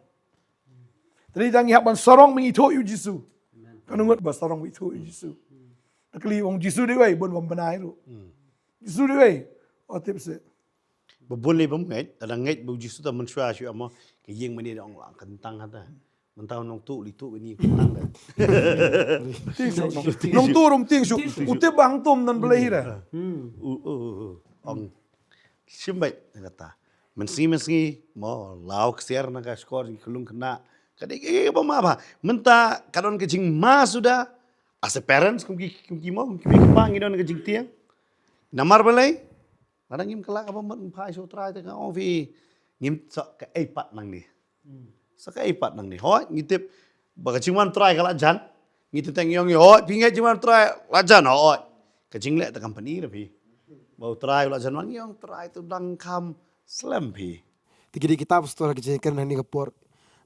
Te ngi dang ïa ban sarong, mynta ïathuh ïa U Jisu. Amen. Katno ngut ba sarong, ïathuh ïa U Jisu. Te kylli, ong, U Jisu dei uei? Bun ym bnai ruh. Hmm. U Jisu dei uei? Oh, tip seh. Ba bun lei bym ngeit, lada ngeit ba u Jisu te mynshuwa shuwa mo, ka ïing mane da ong la kyntang hata. Mynta u nongtuh lei tuh bani kyntang da. Tieng shuh, nong- nongtuh ruh tieng shuh. U tip ba hangto ym don Blei hi da. U u u ong shim beit na kata. Mynsngi mynsngi mo law ksiar na ka shkor jong ki khyllung khynnah. Ka dei ka ba ma ba. Mynta ka don ka jingma suda. As a parents kum ki kum ki mo kum ki pa ngi don ka jingtieng. Namar balei? Lada ngim kylla kaba mut ngim phai sha U Trai te ka ong phi ngim sa kaei pat nangne. Sa kaei pat nangne. Hooid ngi tip ba ka jingwan Trai ka la jan. Ngi tip te ngi ong hooid phi ngeit jingwan Trai la jan hooid. Ka jingleh te kam pyni ra phi. Ba U Trai u la jan wan ngi ong Trai te u dang kham slem phi. Te ki dei kita pastor ha ka jingkren hangne ka por.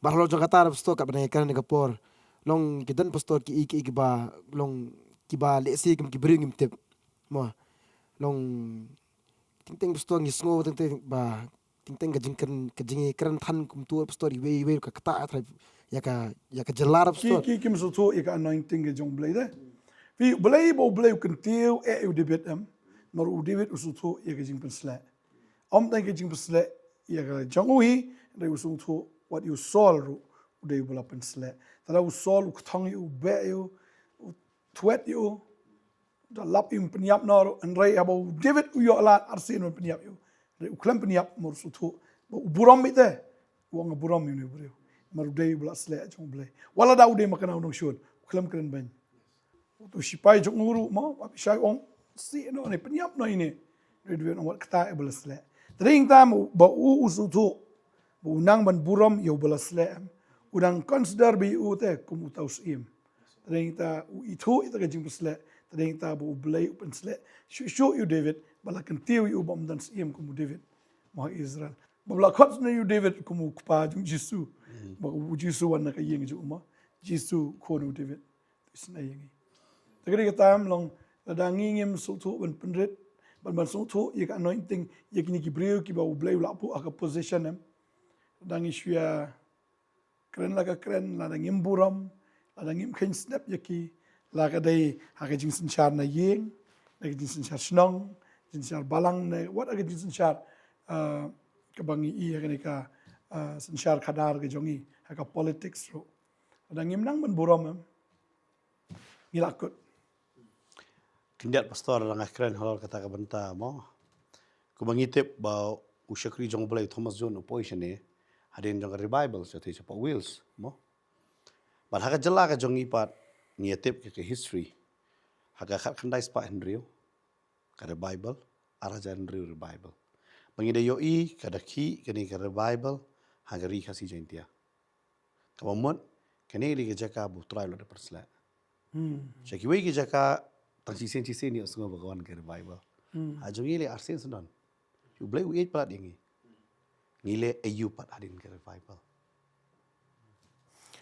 Bad halor jong kata pastor katba ngi kren hangne ka por. Long ki don pastor ki i ki i kiba long kiba lehse kum ki briew ngim tip. Mo long teng teng pastor ngi sngew teng teng ba teng teng ka jingkren ka jingkren than kumtu pastor iwei iwei ka kata trai ïa ka ïa ka jylla ki pastor. Ki kim sngewthuh ïa ka anointing ka jong Blei de. Phi Blei ba u Blei u kyntiew eh u David em. Namar u David u sngewthuh ïa ka jingpynsleh. Ym tang ka jingpynsleh ïa ka jong u hi, hynrei u sngewthuh wat ïa u Saul ruh u dei uba la pynsleh. Te lada u Saul u kthong ïa u, beh ïa u, u thwet ïa u, da lap ïa u pynïap noh ruh, hynrei haba u David u ïoh lad arsien ban pynïap ïa u. Hynrei u khlem pynïap namar u sngewthuh ba u burom beit te. U ong nga burom ïa une u briew. Namar u dei uba la sleh jong u Blei. Wat lada u dei ma kane u nongshun, u khlem kren beiñ. Uto u shipai jong u ruh mo, u Abishai u ong, sih noh ne, pynïap noh ine. Dei dei noh wat kata ïa uba la sleh. Te dei ta mo ba u u sngewthuh ba u nang ban burom ïa uba la sleh em. U nang consider beit ïa u te kum uta u syiem. Te dei ta u ithuh ïa ta ka jingpynsleh. Te dei ta ba u Blei u pynsleh shuh shuh ïa u David ba la kyntiew ïa u ba ym don syiem kum u David mo ha Israel. Ba la khot sngewbha ïa u David kum u kpa jong u Jisu. Ba u Jisu wan na ka ïing jong u mo. Jisu u khun u David. Isynei ïa ngi. Te ka dei ka tam long lada ngi ngim sngewthuh ban pynrit ban ban sngewthuh ïa ka anointing ïa kine ki briew kiba u Blei u la put ha ka position em. Lada ngi shu ïa kren la ka kren lada ngim burom lada ngim kheiñ step ïa ki la ka dei ha ka jingsynshar na ïing na ka jingsynshar shnong jingsynshar balang na wat ha ka jingsynshar ah, kaba ngi i ha kane ka ah, synshar khadar ka jong ngi ha ka politics ruh. Lada ngim nang ban burom em. Ngi la kut. Khyndiat pastor la nga kren halor kata ka bynta mo. Kumba ngi tip ba u shakri jong u Blei Thomas Jones u poi shane hadien jong ka revival sha te sha Port Wales mo. Bad ha ka jylla ka jong ngi pat ngi ïa tip ka history ha ka khatkhyndai spah hynriew ka revival ar hajar hynriew revival. Ba ngi da ïohi ka da khih kane ka revival ha ka ri Khasi Jaiñtia. Kaba mut kane ka dei ka jaka ba u Trai u la dep pynsleh. Sha kiwei ki jaka tang shisien shisien ïohsngew ba ka wan ka revival. Ha jong ngi leh arsien sdang. U Blei u ïeit palat ïa ngi. Ngi leh aïu pat hadien ka revival.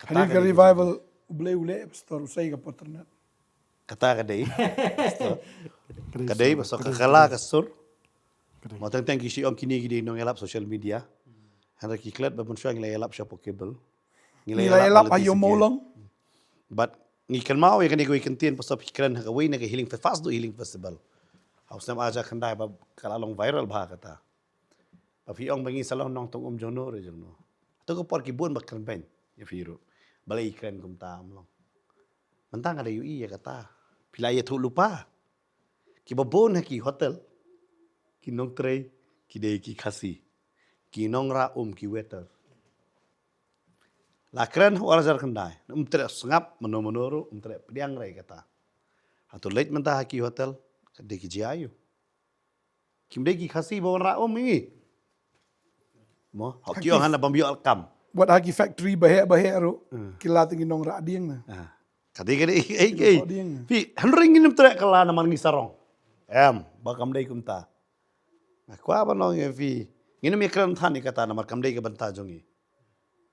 Hadien ka revival u Blei u leh pastor u sei ka paternat. Kata ka dei. Ka dei ba sa ka kala ka sur. Mo teng teng ki shi ong kine ki dei nongïalap social media. Hynrei ki klet ba mynshuwa ngi la ïalap sha pokebel. Ngi la ïalap ha ïoh mawlong. Bad ngi kynmaw ïa kane kawei kyntien pastor phi kren ha kawei na ka healing festival, healing festival. Ha u snem arhajar khyndai ba ka la long viral bha kata. Ba phi ong ba ngi sa long nongtong um jongno re jongno. To ka por ki bun ba kren beiñ ïa phi ruh. Balei kren kumta ym long. Mynta nga da ïohi ïa kata. Phi la ïathuh lypa. Kiba bun ha ki hotel ki nongtrei ki dei ki Khasi. Ki nongrah um ki waiter. La kren ha u arhajar khyndai. Um treh sngap mano mano ruh um treh pdiang re kata. Hato leit mynta ha ki hotel ka dei ki jia ïa u. Kim dei ki Khasi ba wanrah um ïa ngi. Mo, hok ki ong hana bym ïoh kam. Wat ha ki factory ba heh ba heh ruh ki la tang ki nongrah dieng na. Ka dei ka dei ei ei. Phi hynrei ngin ym treh kylla namar ngi sarong. Em, ba kam dei kumta. Nga kwah ban ong ïa phi ngin ym ïakren than ïa kata namar kam dei ka bynta jong ngi.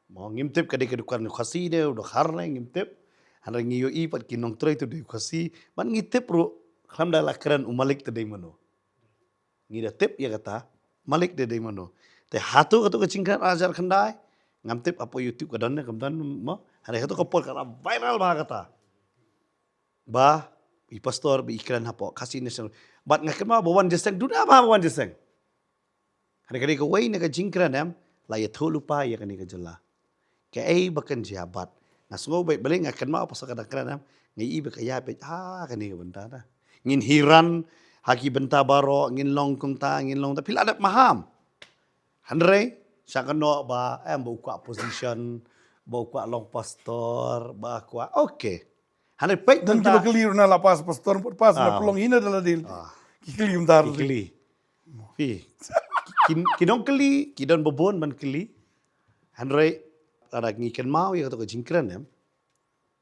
Mo ngim tip ka dei ka dukan u Khasi ne u dkhar ne ngim tip. Hynrei ngi ïohi pat ki nongtrei tu dei u Khasi. Bad ngi tip ruh khlem da la kren u malik te dei mano. Ngi da tip ïa kata malik te dei mano. Te hato kato ka jingkren arhajar khyndai ngam tip hapoh YouTube ka don ne kam don mo. Hynrei kato ka por ka la viral bha kata. Ba i pastor ba i kren hapoh Khasi National. Bad nga kynmaw ba wan jingïaseng duna bha ba wan jingïaseng. Hynrei ka dei kawei na ka jingkren em, la ïathuh lypa ïa kane ka jylla. Kaei ba kan jia bad nga sngew beit, balei nga kynmaw pasal ka dang kren em, nga ïohi ba ka ïaid beit ha kane ka bynta ta. Ngin hiran ha ki bynta baroh, ngin long kumta, ngin long ta, phi la dep maham. Hynrei sha kano ba em, ba u kwah position, ba u kwah long pastor, ba kwah, okay. Hynrei peit don kiba kylli ruh na la pass pastor, pass na pynlong hina da la dil. Ki kylli mynta ki kylli. Phi, ki, ki nongkylli ki don babun ban kylli. Hynrei lada ngi kynmaw ïa kato ka jingkren em,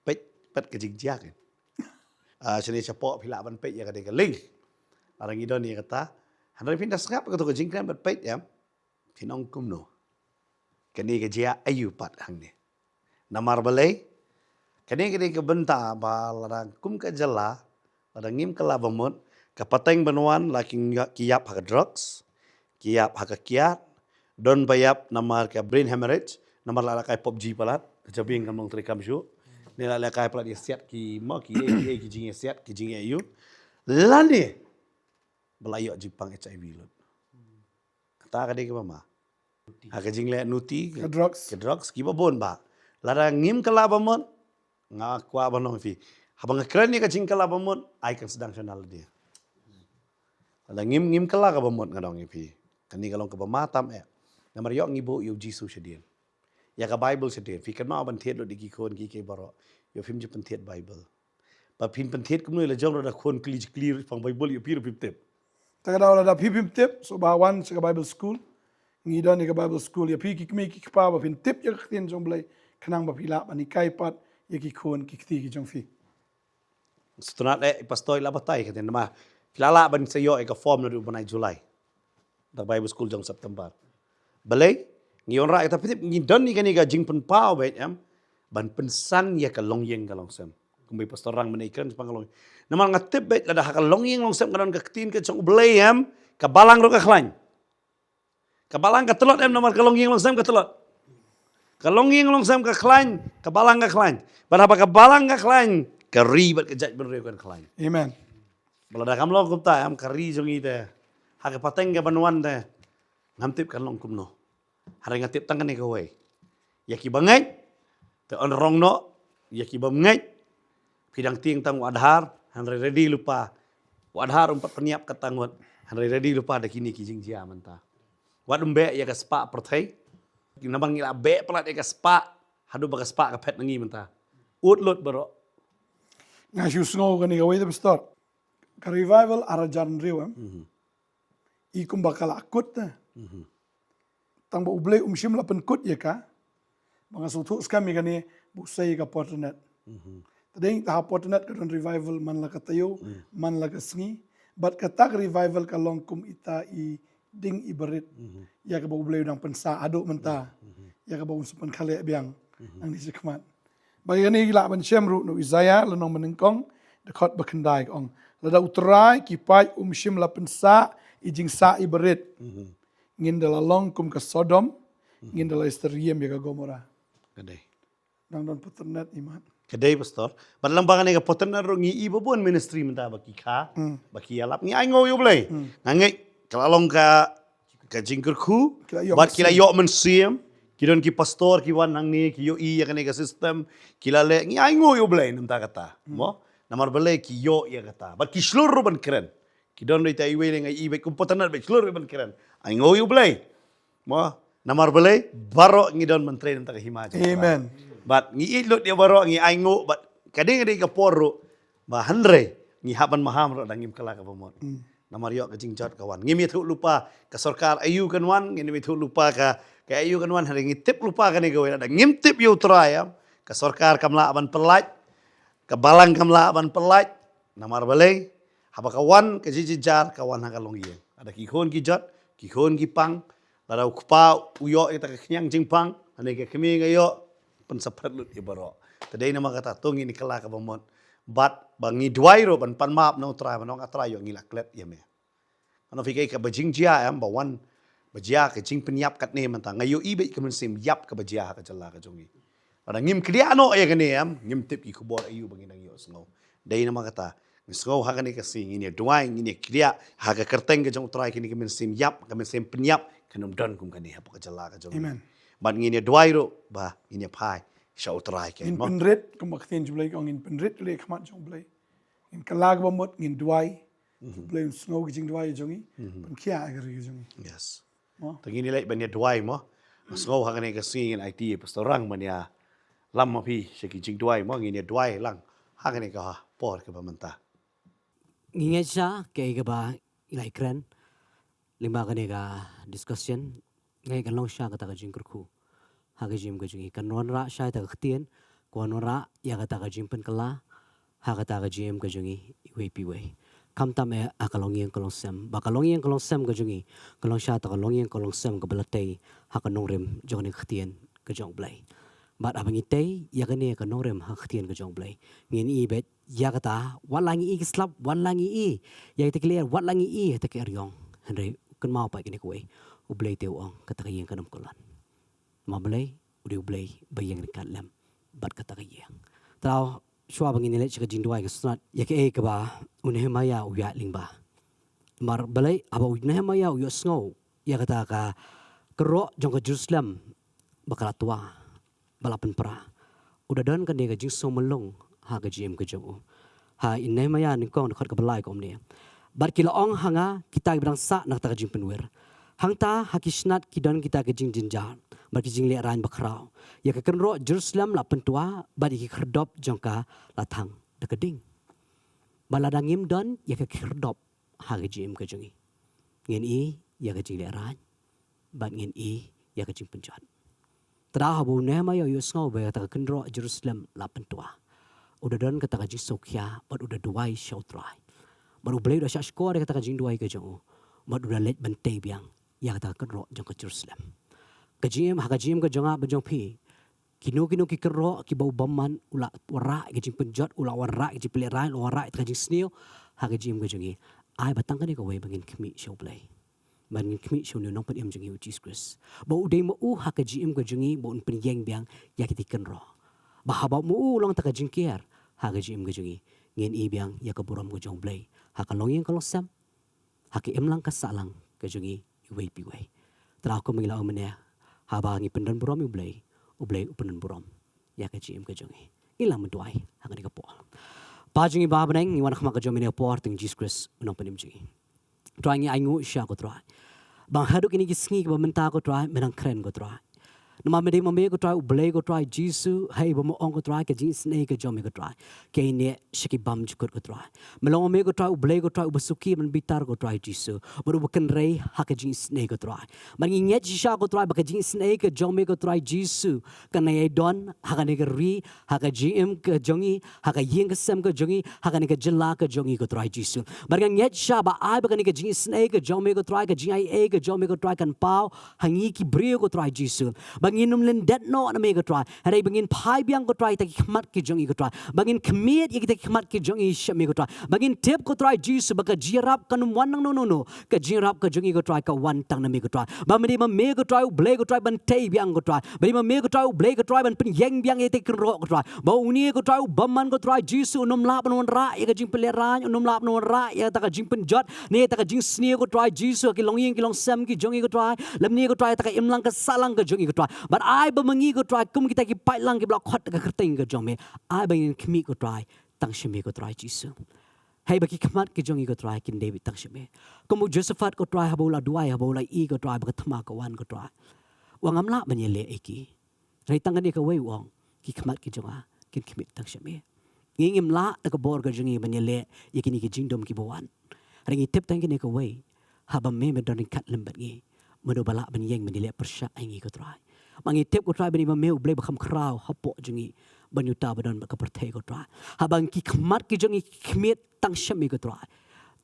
peit, peit ka jingjia kan. Ah, shane shapoh phi lah ban peit ïa ka dei ka link. Lada ngi don ïa kata. Hynrei phin da sngap kato ka jingkren bad peit em, phin ong kumno? Kane ka jia aïu pat hangne? Namar balei? Kane ka dei ka bynta ba lada kum ka jylla, lada ngim kylla ba mut, ka pateng ban wan la ki, ki ïap ha ka drugs, ki ïap ha ka kiad, don ba ïap namar ka brain hemorrhage, namar la lehkai PUBG palat, ka jabieng kam long treikam shuh. Ne la lehkai palat ïa siat ki mo, ki ei, ki ei, ki jingïa siat, ki jingïa ïu. Lane ba la ïoh jingpang HIV lut. Kata ka dei kaba ma. Ha ka jingleh nuti, ka drugs, ka drugs, kiba bun ba. Lada ngim kylla ba mut, nga kwah ban ong ïa phi, haba nga kren ïa ka jingkylla ba mut, ai kan sdang shana lade. Lada ngim, ngim kylla kaba mut, nga ong ïa phi, kane ka long kaba ma tam eh. Namar ïoh ngi buh ïa u Jisu shadien, ïa ka Bible shadien. Phi kynmaw ban thied lut ïa ki khun kiei kiei baroh. Ïoh phim ju pynthied Bible. Ba phin pynthied kumno ïa la jong ruh, da khun kylli kylli ruh shaphang Bible ïa phi ruh phim tip. Ta ka daw lada phi phim tip, sngewbha wan sha ka Bible school. Ngi don ïa ka Bible school ïa phi ki kmie ki kpa, ba phin tip ïa ka ktien jong U Blei, khnang ba phi lah ban hikai pat ïa ki khun ki kti ki jong phi. Sngewtynnat eh, i pastor i la batai ka ktien, namar phi la lah ban sa ïoh ïa ka form naduh u bnai July. Da Bible School jong September. Balei? Ngi wanrah ïa kata, phi tip, ngi don ïa kane ka jingpynpaw beit em, ban pynsan ïa ka longïing ka longsem. Kumba i pastor Rang mynne i kren shaphang ka longïing. Namar nga tip beit lada ha ka longïing longsem ka don ka ktien ka jong U Blei em, ka balang ruh ka khlaiñ. Ka balang ka tlot em, namar ka longïing longsem ka tlot. Ka longïing longsem ka khlaiñ, ka balang ka khlaiñ. Bad haba ka balang ka khlaiñ, ka ri bad ka jaitbynriew kan khlaiñ. Amen. Ba lada kam long kumta em, ka ri jong ngi te, ha ka pateng kaban wan te, ngam tip kan long kumno. Hynrei nga tip tang kane kawei, ïa kiba ngeit te yn rong noh, ïa kibym ngeit, phi dang tieng tang u Aadhaar, hynrei ready lypa. U Aadhaar um pat pynïap katto ngut, hynrei ready lypa da kine ki jingjia mynta. Wat ym beh ïa ka spah pyrthei. Namar ngi la beh palat ïa ka spah, haduh ba ka spah ka phet na ngi mynta. Ud lut baroh. Nga shu sngew kane kawei te, pastor. Ka revival ar hajar hynriew em, i kumba ka la kut te. Tang ba U Blei um shym la pynkut ïa ka. Ba nga sngewthuh skhem ïa kane, ba u sei ïa ka por tynat. Te dei ta ha por tynat ka don revival man la ka taïew, man la ka sngi. Bad kata ka revival ka long kum ita i ding i barit, ïa kaba U Blei u dang pynsah haduh mynta, ïa kaba un sa pynkhleh biang nangne shakhmat. Bad ïa kane ngi lah ban shem ruh na u Isaiah lynnong banyngkong, dkhot ba khyndai ka ong, lada U Trai ki paid um shym la pynsah i jingsah i barit, ngin da la long kum ka Sodom, ngin da la ïasyriem ïa ka Gomorrah. Ka dei. Dang don por tynat, imat. Ka dei, pastor. Bad lyngba kane ka por tynat ruh ngi i ba bun ministry mynta ba ki kha, ba ki ïalap. Ngi ainguh ïa U Blei. Nga ngeit ka la long ka, ka jingkyrkhu. Ki la ïoh mynsiem. Bad ki la ïoh mynsiem. Ki don ki pastor ki wan hangne, ki ïohi ïa kane ka system. Ki la leh, ngi ainguh ïa U Blei namar kata. Mo? Namar balei, ki ïoh ïa kata. Bad ki shlur ruh ban kren. Ki don ruh ita iwei, nga i beit kum por tynat beit shlur ruh ban kren. Ainguh ïa U Blei. Mo, namar balei, baroh ngi don ban trei na ka bynta ka hima jong U Trai. Amen. Bad ngi ïeit lut ïa baroh, ngi ainguh, bad ka dei, ka dei ka por ruh ba hynrei ngi hap ban maham ruh lada ngim kylla kaba mut. Namar ïoh ka jingjot ka wan. Ngim ïathuh lypa ka sorkar aïu kan wan, ngim ïathuh lypa ka, ka aïu kan wan, hynrei ngi tip lypa kane kawei, lada ngim tip ïa U Trai em, ka sorkar kam lah ban pyllait, ka balang kam lah ban pyllait. Namar balei, haba ka wan ka jingjynjar, ka wan ha ka longïing. Lada ki khun ki jot, ki khun ki pang, lada u kpa u ïoh ïa kata ka khñiang jingpang, lane ka kmie ka ïoh, pynsaphriang lut ïa baroh. Te dei namar kata to ngin kylla kaba mut. Bad ba ngi duwai ruh ban pan map na U Trai, ban ong, A Trai, ïoh ngi la klet ïa me. Ngan ong ïa phi, kaei kaba jingjia em, ba wan ba jia ka jingpynïap katne mynta, nga ïohi beit ka mynsiem ïap kaba jia ha ka jylla ka jong ngi. Lada ngim kdiah noh ïa kane em, ngim tip ki khubor aïu ba ngin dang ïohsngew. Dei namar kata, ngi sngew ha kane ka sngi ngin ïa duwai, ngin ïa kdiah ha ka kyrteng ka jong U Trai, kane ka mynsiem ïap, ka mynsiem pynïap, ka Ngin ym don kum kane hapoh ka jylla ka jong ngi. Amen. Bad ngin ïa duwai ruh ba ngin ïa phai sha U Trai, keiñ mo. Ngin pynrit, kumba ka ktien jong U Blei ka ong, ngin pynrit leh ha khmat jong U Blei. Ngin kylla kaba mut, ngin duwai. Mhm. U Blei un sngew ka jingduwai jong ngi. Mhm. Pynkhia ïa ka ri ka jong ngi. Yes. Mo. Te ngin ïa leit ban ïa duwai mo. Sngew ha kane ka sngi ngin aiti ïa Pastor Rang ban ïa lam ma phi sha ki jingduwai mo, ngin ïa duwai lang ha kane ka por kaba mynta. Ngi ngeit sha kaei kaba ngi la ïakren lyngba kane ka discussion. Ngi ngeit kan long sha kata ka jingkyrkhu ha ka jingim ka jong ngi, kan wanrah sha kata ka ktien, kan wanrah ïa kata ka jingpynkylla ha kata ka jingim ka jong ngi iwei pa iwei. Khamtam eh ha ka longïing ka longsem, ba ka longïing ka longsem ka jong ngi kan long sha kata ka longïing ka longsem kaba la tei ha ka nongrim jong kane ka ktien ka jong U Blei. Bad haba ngi tei ïa kane ka nongrim ha ka ktien ka jong U Blei, ngin ïohi ba ïa kata, wat la ngi ïohi ki slap, wat la ngi ïohi ïa kita ki lyer, wat la ngi ïohi ïa kita ki eriong, hynrei kynmaw pat ïa kane kawei, U Blei te u ong, kata ka ïing kan ym kyllon. Namar Blei u dei U Blei ba ïeng ryngkat lem bad kata ka ïing. Te shuwa ba ngin ïa leit sha ka jingduwai, nga sngewtynnat ïa kaei kaba u Nehemaïah u ïaid lyngba. Namar balei? Haba u Nehemaïah u ïohsngew ïa kata ka kynroh jong ka Jerusalem ba ka la twa, ba la pynpra, u da don kane ka jingsngewlyngngoh ha ka jingim ka jong u. Ha Nehemaïah nyngkong, dkhot kaba lai, ka ong kumne: Bad ki la ong ha nga, kita kiba dang sah na kata ka jingpynwir, hangta ha ki snat ki don kita ki jingjynjar bad ki jinglehraiñ bakhraw. Ïa ka kynroh Jerusalem la pyntwa, bad ïa ki khyrdop jong ka la thang da ka ding. Bad lada ngim don ïa ka khyrdop ha ka jingim ka jong ngi, ngin ïohi ïa ka jinglehraiñ bad ngin ïohi ïa ka jingpynjot. Te haba u Nehemaïah u ïohsngew ba ïa kata ka kynroh Jerusalem la pyntwa, u da don kata ka jingsngewkhia bad u da duwai sha U Trai. Bad U Blei u da shahshkor ïa kata ka jingduwai ka jong u, bad u da leit ban tei biang ïa kata ka kynroh jong ka Jerusalem. Ka jingim, ha ka jingim ka jong nga bad jong phi, kino kino ki kynroh kiba u bymman u la wanrah ïa ka jingpynjot, u la wanrah ïa ka jingpynlehraiñ, u la wanrah ïa ka jingsniew ha ka jingim ka jong ngi, ai ba tang kane kawei, ba ngin khmih sha U Blei, ba ngin khmih sha une u Nongpynim jong ngi, U Jisu Khrist, ba u dei ma u ha ka jingim ka jong ngi ba un pynïeng biang ïa kita ki kynroh. Ba haba ma u u long kata ka jingker ha ka jingim ka jong ngi, ngin ïohi biang ïa ka burom ka jong U Blei ha ka longïing ka longsem, ha ka imlang ka sahlang ka jong ngi iwei pa iwei. Te kumba ngi la ong mynne, haba ngi pyndonburom ïa U Blei, U Blei u pyndonburom ïa ka jingim ka jong ngi. Ngin ïa leit ban duwai ha kane ka por. Kpa jong ngi ba ha bneng, ngi wan ha khmat ka jong me ha kane ka por, tang U Jisu Khrist u Nongpynim jong ngi. Trai, ngi ainguh shisha, ko Trai, ba haduh kine ki sngi kiba mynta, ko Trai, me nang kren, ko Trai. Namar me dei ma me, ko Trai, U Blei, ko Trai Jisu, ha kaba me ong, ko Trai, ka jingisynei ka jong me, ko Trai, ka ïaineh sha ki bymjukut, ko Trai. Me long ma me, ko Trai, U Blei, ko Trai, uba suki ban bitar, ko Trai Jisu, bad uba kynrei ha ka jingisynei, ko Trai. Bad ngi ngeit shisha, ko Trai, ba ka jingisynei ka jong me, ko Trai Jisu, kan ïai don ha kane ka ri, ha ka jingim ka jong ngi, ha ka ïing ka sem ka jong ngi, ha kane ka jylla ka jong ngi, ko Trai Jisu. Bad nga ngeit shisha ba ai ba kane ka jingisynei ka jong me, ko Trai, ka jingaiei ka jong me, ko Trai, kan paw ha ngi ki briew, ko Trai Jisu, ba ngin ym lyndet noh na me, ko Trai, hynrei ba ngin phai biang, ko Trai, ïa kita ki khmat ki jong ngi, ko Trai, ba ngin khmied ïa kita ki khmat ki jong ngi sha me, ko Trai, ba ngin tip, ko Trai Jisu, ba ka jingïarap kan ym wan na uno uno, ka jingïarap ka jong ngi, ko Trai, ka wan tang na me, ko Trai. Ba me dei ma me, ko Trai, U Blei, ko Trai, ban tei biang, ko Trai. Ba dei ma me, ko Trai, U Blei, ko Trai, ban pynïeng biang ïa kita ki kynroh, ko Trai. Ba une, ko Trai, u bymman, ko Trai Jisu, un ym lah ban wanrah ïa ka jingpynlehraiñ, un ym lah ban wanrah ïa kata ka jingpynjot, ne ïa kata ka jingsniew, ko Trai Jisu, ha ki longïing ki longsem ki jong ngi, ko Trai, lymne, ko Trai, ïa kata ka imlang ka sahlang ka jong ngi, ko Trai. Bad ai ba ma ngi, ko Trai, kum kita ki paidlang kiba la khot da ka kyrteng ka jong me, ai ba ngin khmih, ko Trai, tang sha me, ko Trai Jisu. Haba ki khmat ki jong ngi, ko Trai, kin dei beit tang sha me. Kum u Josaphat, ko Trai, haba u la duwai, haba u la ïohi, ko Trai, ba ka thma ka wan, ko Trai, u ong, ngam lah ban ïaleh ïa ki. Hynrei tang kane kawei u ong, ki khmat ki jong nga kin khmih tang sha me. Ngi ngim lah da ka bor ka jong ngi ban ïaleh ïa kine ki jingdum kiba wan. Hynrei ngi tip tang kane kawei, haba me, me don ryngkat lem bad ngi, mano ba lah ban ïeng ban ïaleh pyrshah ïa ngi, ko Trai. Ba ngi tip, ko Trai, ba me, me U Blei ba kham khraw hapoh jong ngi, ban ïoh uta ba don bad ka pyrthei, ko Trai. Haba ki khmat ki jong ngi ki khmih tang sha me, ko Trai,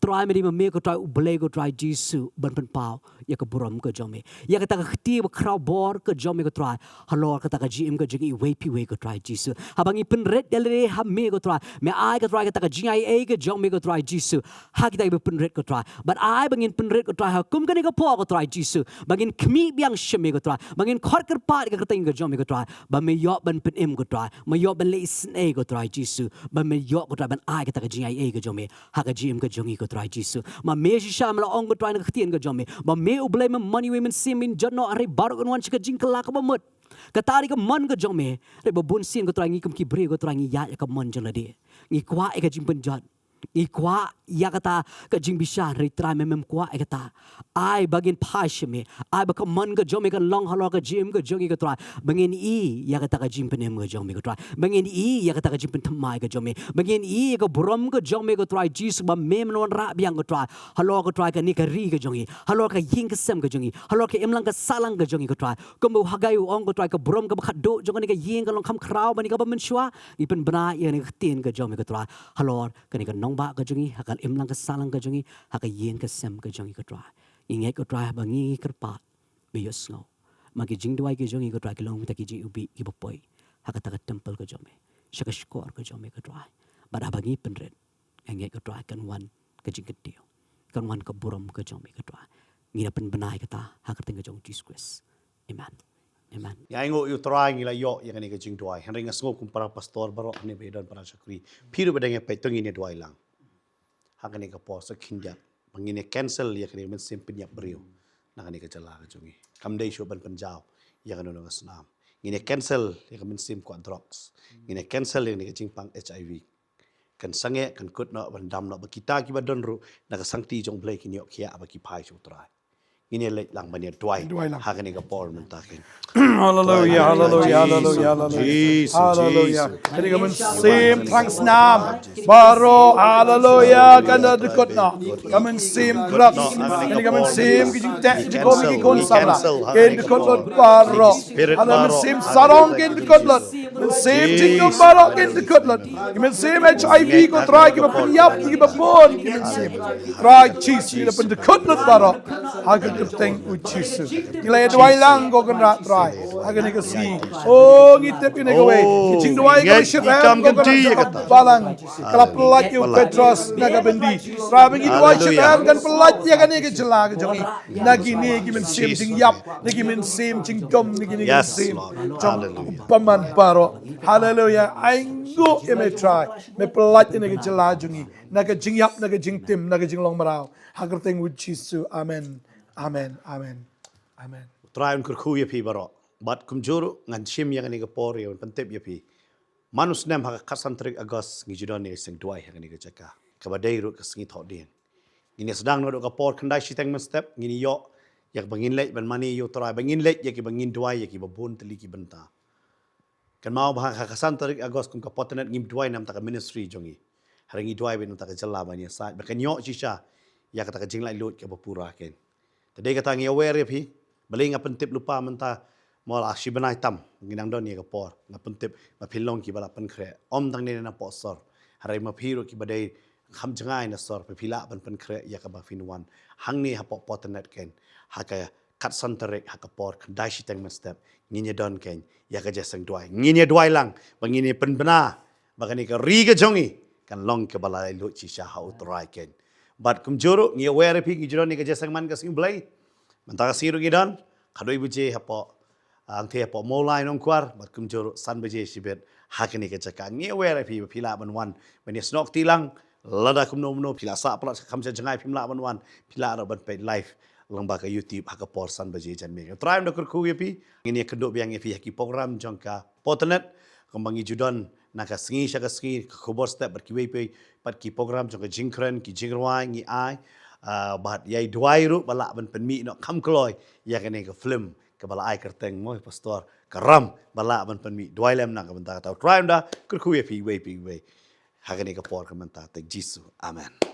Trai, me dei ma me, ko Trai, U Blei, ko Trai Jisu, ban pynpaw ïa ka burom ka jong me, ïa kata ka kti ba khraw bor ka jong me, ko Trai, halor kata ka jingim ka jong ngi iwei pa iwei, ko Trai Jisu. Haba ngi pynrit ïa lade ha me, ko Trai, me ai, ko Trai, kata ka jingaiei ka jong me, ko Trai Jisu, ha kita kiba pynrit, ko Trai. Bad ai ba ngin pynrit, ko Trai, ha kum kane ka por, ko Trai Jisu, ba ngin khmih biang sha me, ko Trai, ba ngin khot kyrpad ïa ka kyrteng ka jong me, ko Trai, ba me ïoh ban pynim, ko Trai, me ïoh ban leh isynei, ko Trai Jisu, ba me ïoh, ko Trai, ban ai kata ka jingaiei ka jong me ha ka jingim ka jong ngi, ko Trai Jisu. Ma me shisha me la ong ko Trai na ka ktien ka jong me, ba me U Blei me mon ïa iwei i mynsiem, men jot noh hynrei baroh kin wan sha ka jingkylla kaba mut. Kata dei ka mon ka jong me. Hynrei ba bun sien ko Trai ngi kum ki briew ko Trai ngi ïaid ïa ka mon jong lade. Ngi kwah ïa ka jingpynjot. Ngi kwah ïa kata ka jingbishar, hynrei Trai me mem kwah ïa kata. Ai ba ngin phai sha me. Ai ba ka mon ka jong me kan long halor ka jingim ka jong ngi ko Trai. Ba ngin ïohi ïa kata ka jingpynim ka jong me ko Trai. Ba ngin ïohi ïa kata ka jingpynthymmai ka jong me. Ba ngin ïohi ïa ka burom ka jong me ko Trai Jisu, ba me men wanrah biang ko Trai. Halor ko Trai kane ka ri ka jong ngi. Halor ka ïing ka sem ka jong ngi. Halor ka imlang ka sahlang ka jong ngi ko Trai. Kumba u Haggai u ong ko Trai, ka burom kaba khatduh jong kane ka ïing kan long kham khraw ban ïa kaba mynshuwa. Ngi pynbna ïa kane ka ktien ka jong me ko Trai. Halor kane ka nongbah ka jong ngi, ha ka imlang ka sahlang ka jong ngi, ha ka ïing ka sem ka jong ngi ko Trai. Ngi ngeit ko Trai ba ngi kyrpad me ïohsngew. Ma ki jingduwai ki jong ngi ko Trai ki long kita ki jingïohi kiba poi ha kata ka temple ka jong me, sha ka shkor ka jong me ko Trai. Bad haba ngi pynrit, ngi ngeit ko Trai kan wan ka jingkyntiew, kan wan ka burom ka jong me ko Trai. Ngi da pynbna ïa kata ha ka kyrteng ka jong u Jisu Khrist. Amen. Amen. Ïa, ainguh ïa u Trai ngi la ïoh ïa kane ka jingduwai. Hynrei nga sngew kum para pastor baroh hangne ba ïadon, para shakri, phi ruh ba dang ïa peit, to ngin ïa duwai lang. Ha kane ka por sa khyndiat ba ngin ïa cancel ïa kane ka mynsiem pynïap briew na kane ka jylla ka jong ngi. Kam dei shuh ban pynjaw ïa kano kano ka snam. Ngin ïa cancel ïa ka mynsiem kwah drugs. Ngin ïa cancel ïa kane ka jingpang H I V. Kan sangeh, kan kut noh, ban dam noh, ba kita kiba don ruh na ka sangti jong U Blei kin ïoh khiah ba ki phai sha u Trai. Ngin ïa leit lang ban ïa duwai. Duwai lang. Ha kane ka por mynta kein. Hallelujah, hallelujah, hallelujah, hallelujah. Jisu, hallelujah. Jisu. Kane ka mynsiem thrang snam baroh, hallelujah, kan da dkut noh. Ka mynsiem drugs, kane ka mynsiem ki jingteh jingkhum ki khun samla, kin dkut lut baroh. Hallelujah, mynsiem sarong kin dkut lut. Mynsiem jingdum baroh kin dkut lut. Ki mynsiem H I V ko Trai, kiba pynïap, kiba bun ki mynsiem. Trai Jisu, ngi la pyndkut lut baroh ha ka kyrteng u Jisu. Ngi la ïa duwai lang ko Kynrad Trai ha kane ka sngi. O, ngi tip kane kawei ka jingduwai kaba shyrkhei ko Kynrad Jakob Balang, ka la pyllait ïa u Petros na ka byndi. Trai, ba ngi duwai shyrkhei kan pyllait ïa kane ka jylla ka jong ngi na kine ki mynsiem jingïap, na ki mynsiem jingdum, na kine ki mynsiem jong u bymman baroh. Haleluya. Ainguh ïa me Trai, me pyllait ïa kane ka jylla jong ngi na ka jingïap, na ka jingtim, na ka jinglong mraw. Ha ka kyrteng u Jisu. Amen. Amen. Amen. Amen. U Trai un kyrkhu ïa phi baroh. Bad kumjuh ruh ngan shim ïa kane ka por ïa ban pyntip ïa phi. Man u snem ha ka khatsan tarik August ngi ju don ïa ka seng duwai ha kane ka jaka, kaba dei ruh ka sngi Thohdieng. Ngin ïa sdang naduh ka por khyndai shiteng mynstep, ngin ïoh ïa kaba ngin leit ban mane ïa u Trai, ba ngin leit ïa kiba ngin duwai ïa kiba bun tylli ki bynta. Kynmaw ba ha ka khatsan tarik August kum ka Potternet ngim duwai na ka bynta ka ministry jong ngi. Hynrei ngi duwai beit na ka bynta ka jylla ban ïasaid ba kan ïoh shisha ïa kata ka jinglaitluid kaba pura kein. Te dei kata ngi aware ïa phi, balei nga pyntip lypa mynta, mo la shi bnai tam ngi nang don ïa ka por, nga pyntip ba phin long kiba la pynkhreh, ym tang ne napoh sor, hynrei ma phi ruh kiba dei kham jngai na sor, ba phi lah ban pynkhreh ïa kaba phin wan hangne hapoh Potternet kein, ha ka khatsan tarik, ha ka por khyndai shiteng mynstep, ngin ïa don kein ïa ka jingïaseng duwai. Ngin ïa duwai lang ba ngin ïa pynbna ba kane ka ri ka jong ngi kan long kaba la laitluid shisha ha u Trai kein. Bad kumjuh ruh ngi aware ïa phi, ngi ju don ïa ka jingïaseng man ka sngi Blei. Mynta ka sngi ruh ngi don, khatwei baje hapoh, ah, hangtei hapoh Mawlai Nongkwar, bad kumjuh ruh san baje shibit ha kane ka jaka. Ngi aware ïa phi ba phi lah ban wan ban ïasnoh kti lang, lada kumno kumno phi la sah palat, kam sah jngai phim lah ban wan, phi lah ruh ban peit live lyngba ka YouTube ha ka por san baje janmiet. U Trai un da kyrkhu ïa phi. Ngin ïa kynduh biang ïa phi ha ki program jong ka Potternet, kumba ngi ju don na ka sngi sha ka sngi, ka khubor step bad kiwei kiwei pat ki program jong ka jingkren, ki jingrwai ngi ai, ah, bad ïa i duwai ruh ba lah ban pynmih noh kham kloi ïa kane ka film kaba la ai kyrteng, mo pastor, Ka Ram ba lah ban pynmih. Duwai lem na ka bynta kata. U Trai un da kyrkhu ïa phi iwei pa iwei ha kane ka por ka mynta, ha ka kyrteng Jisu. Amen.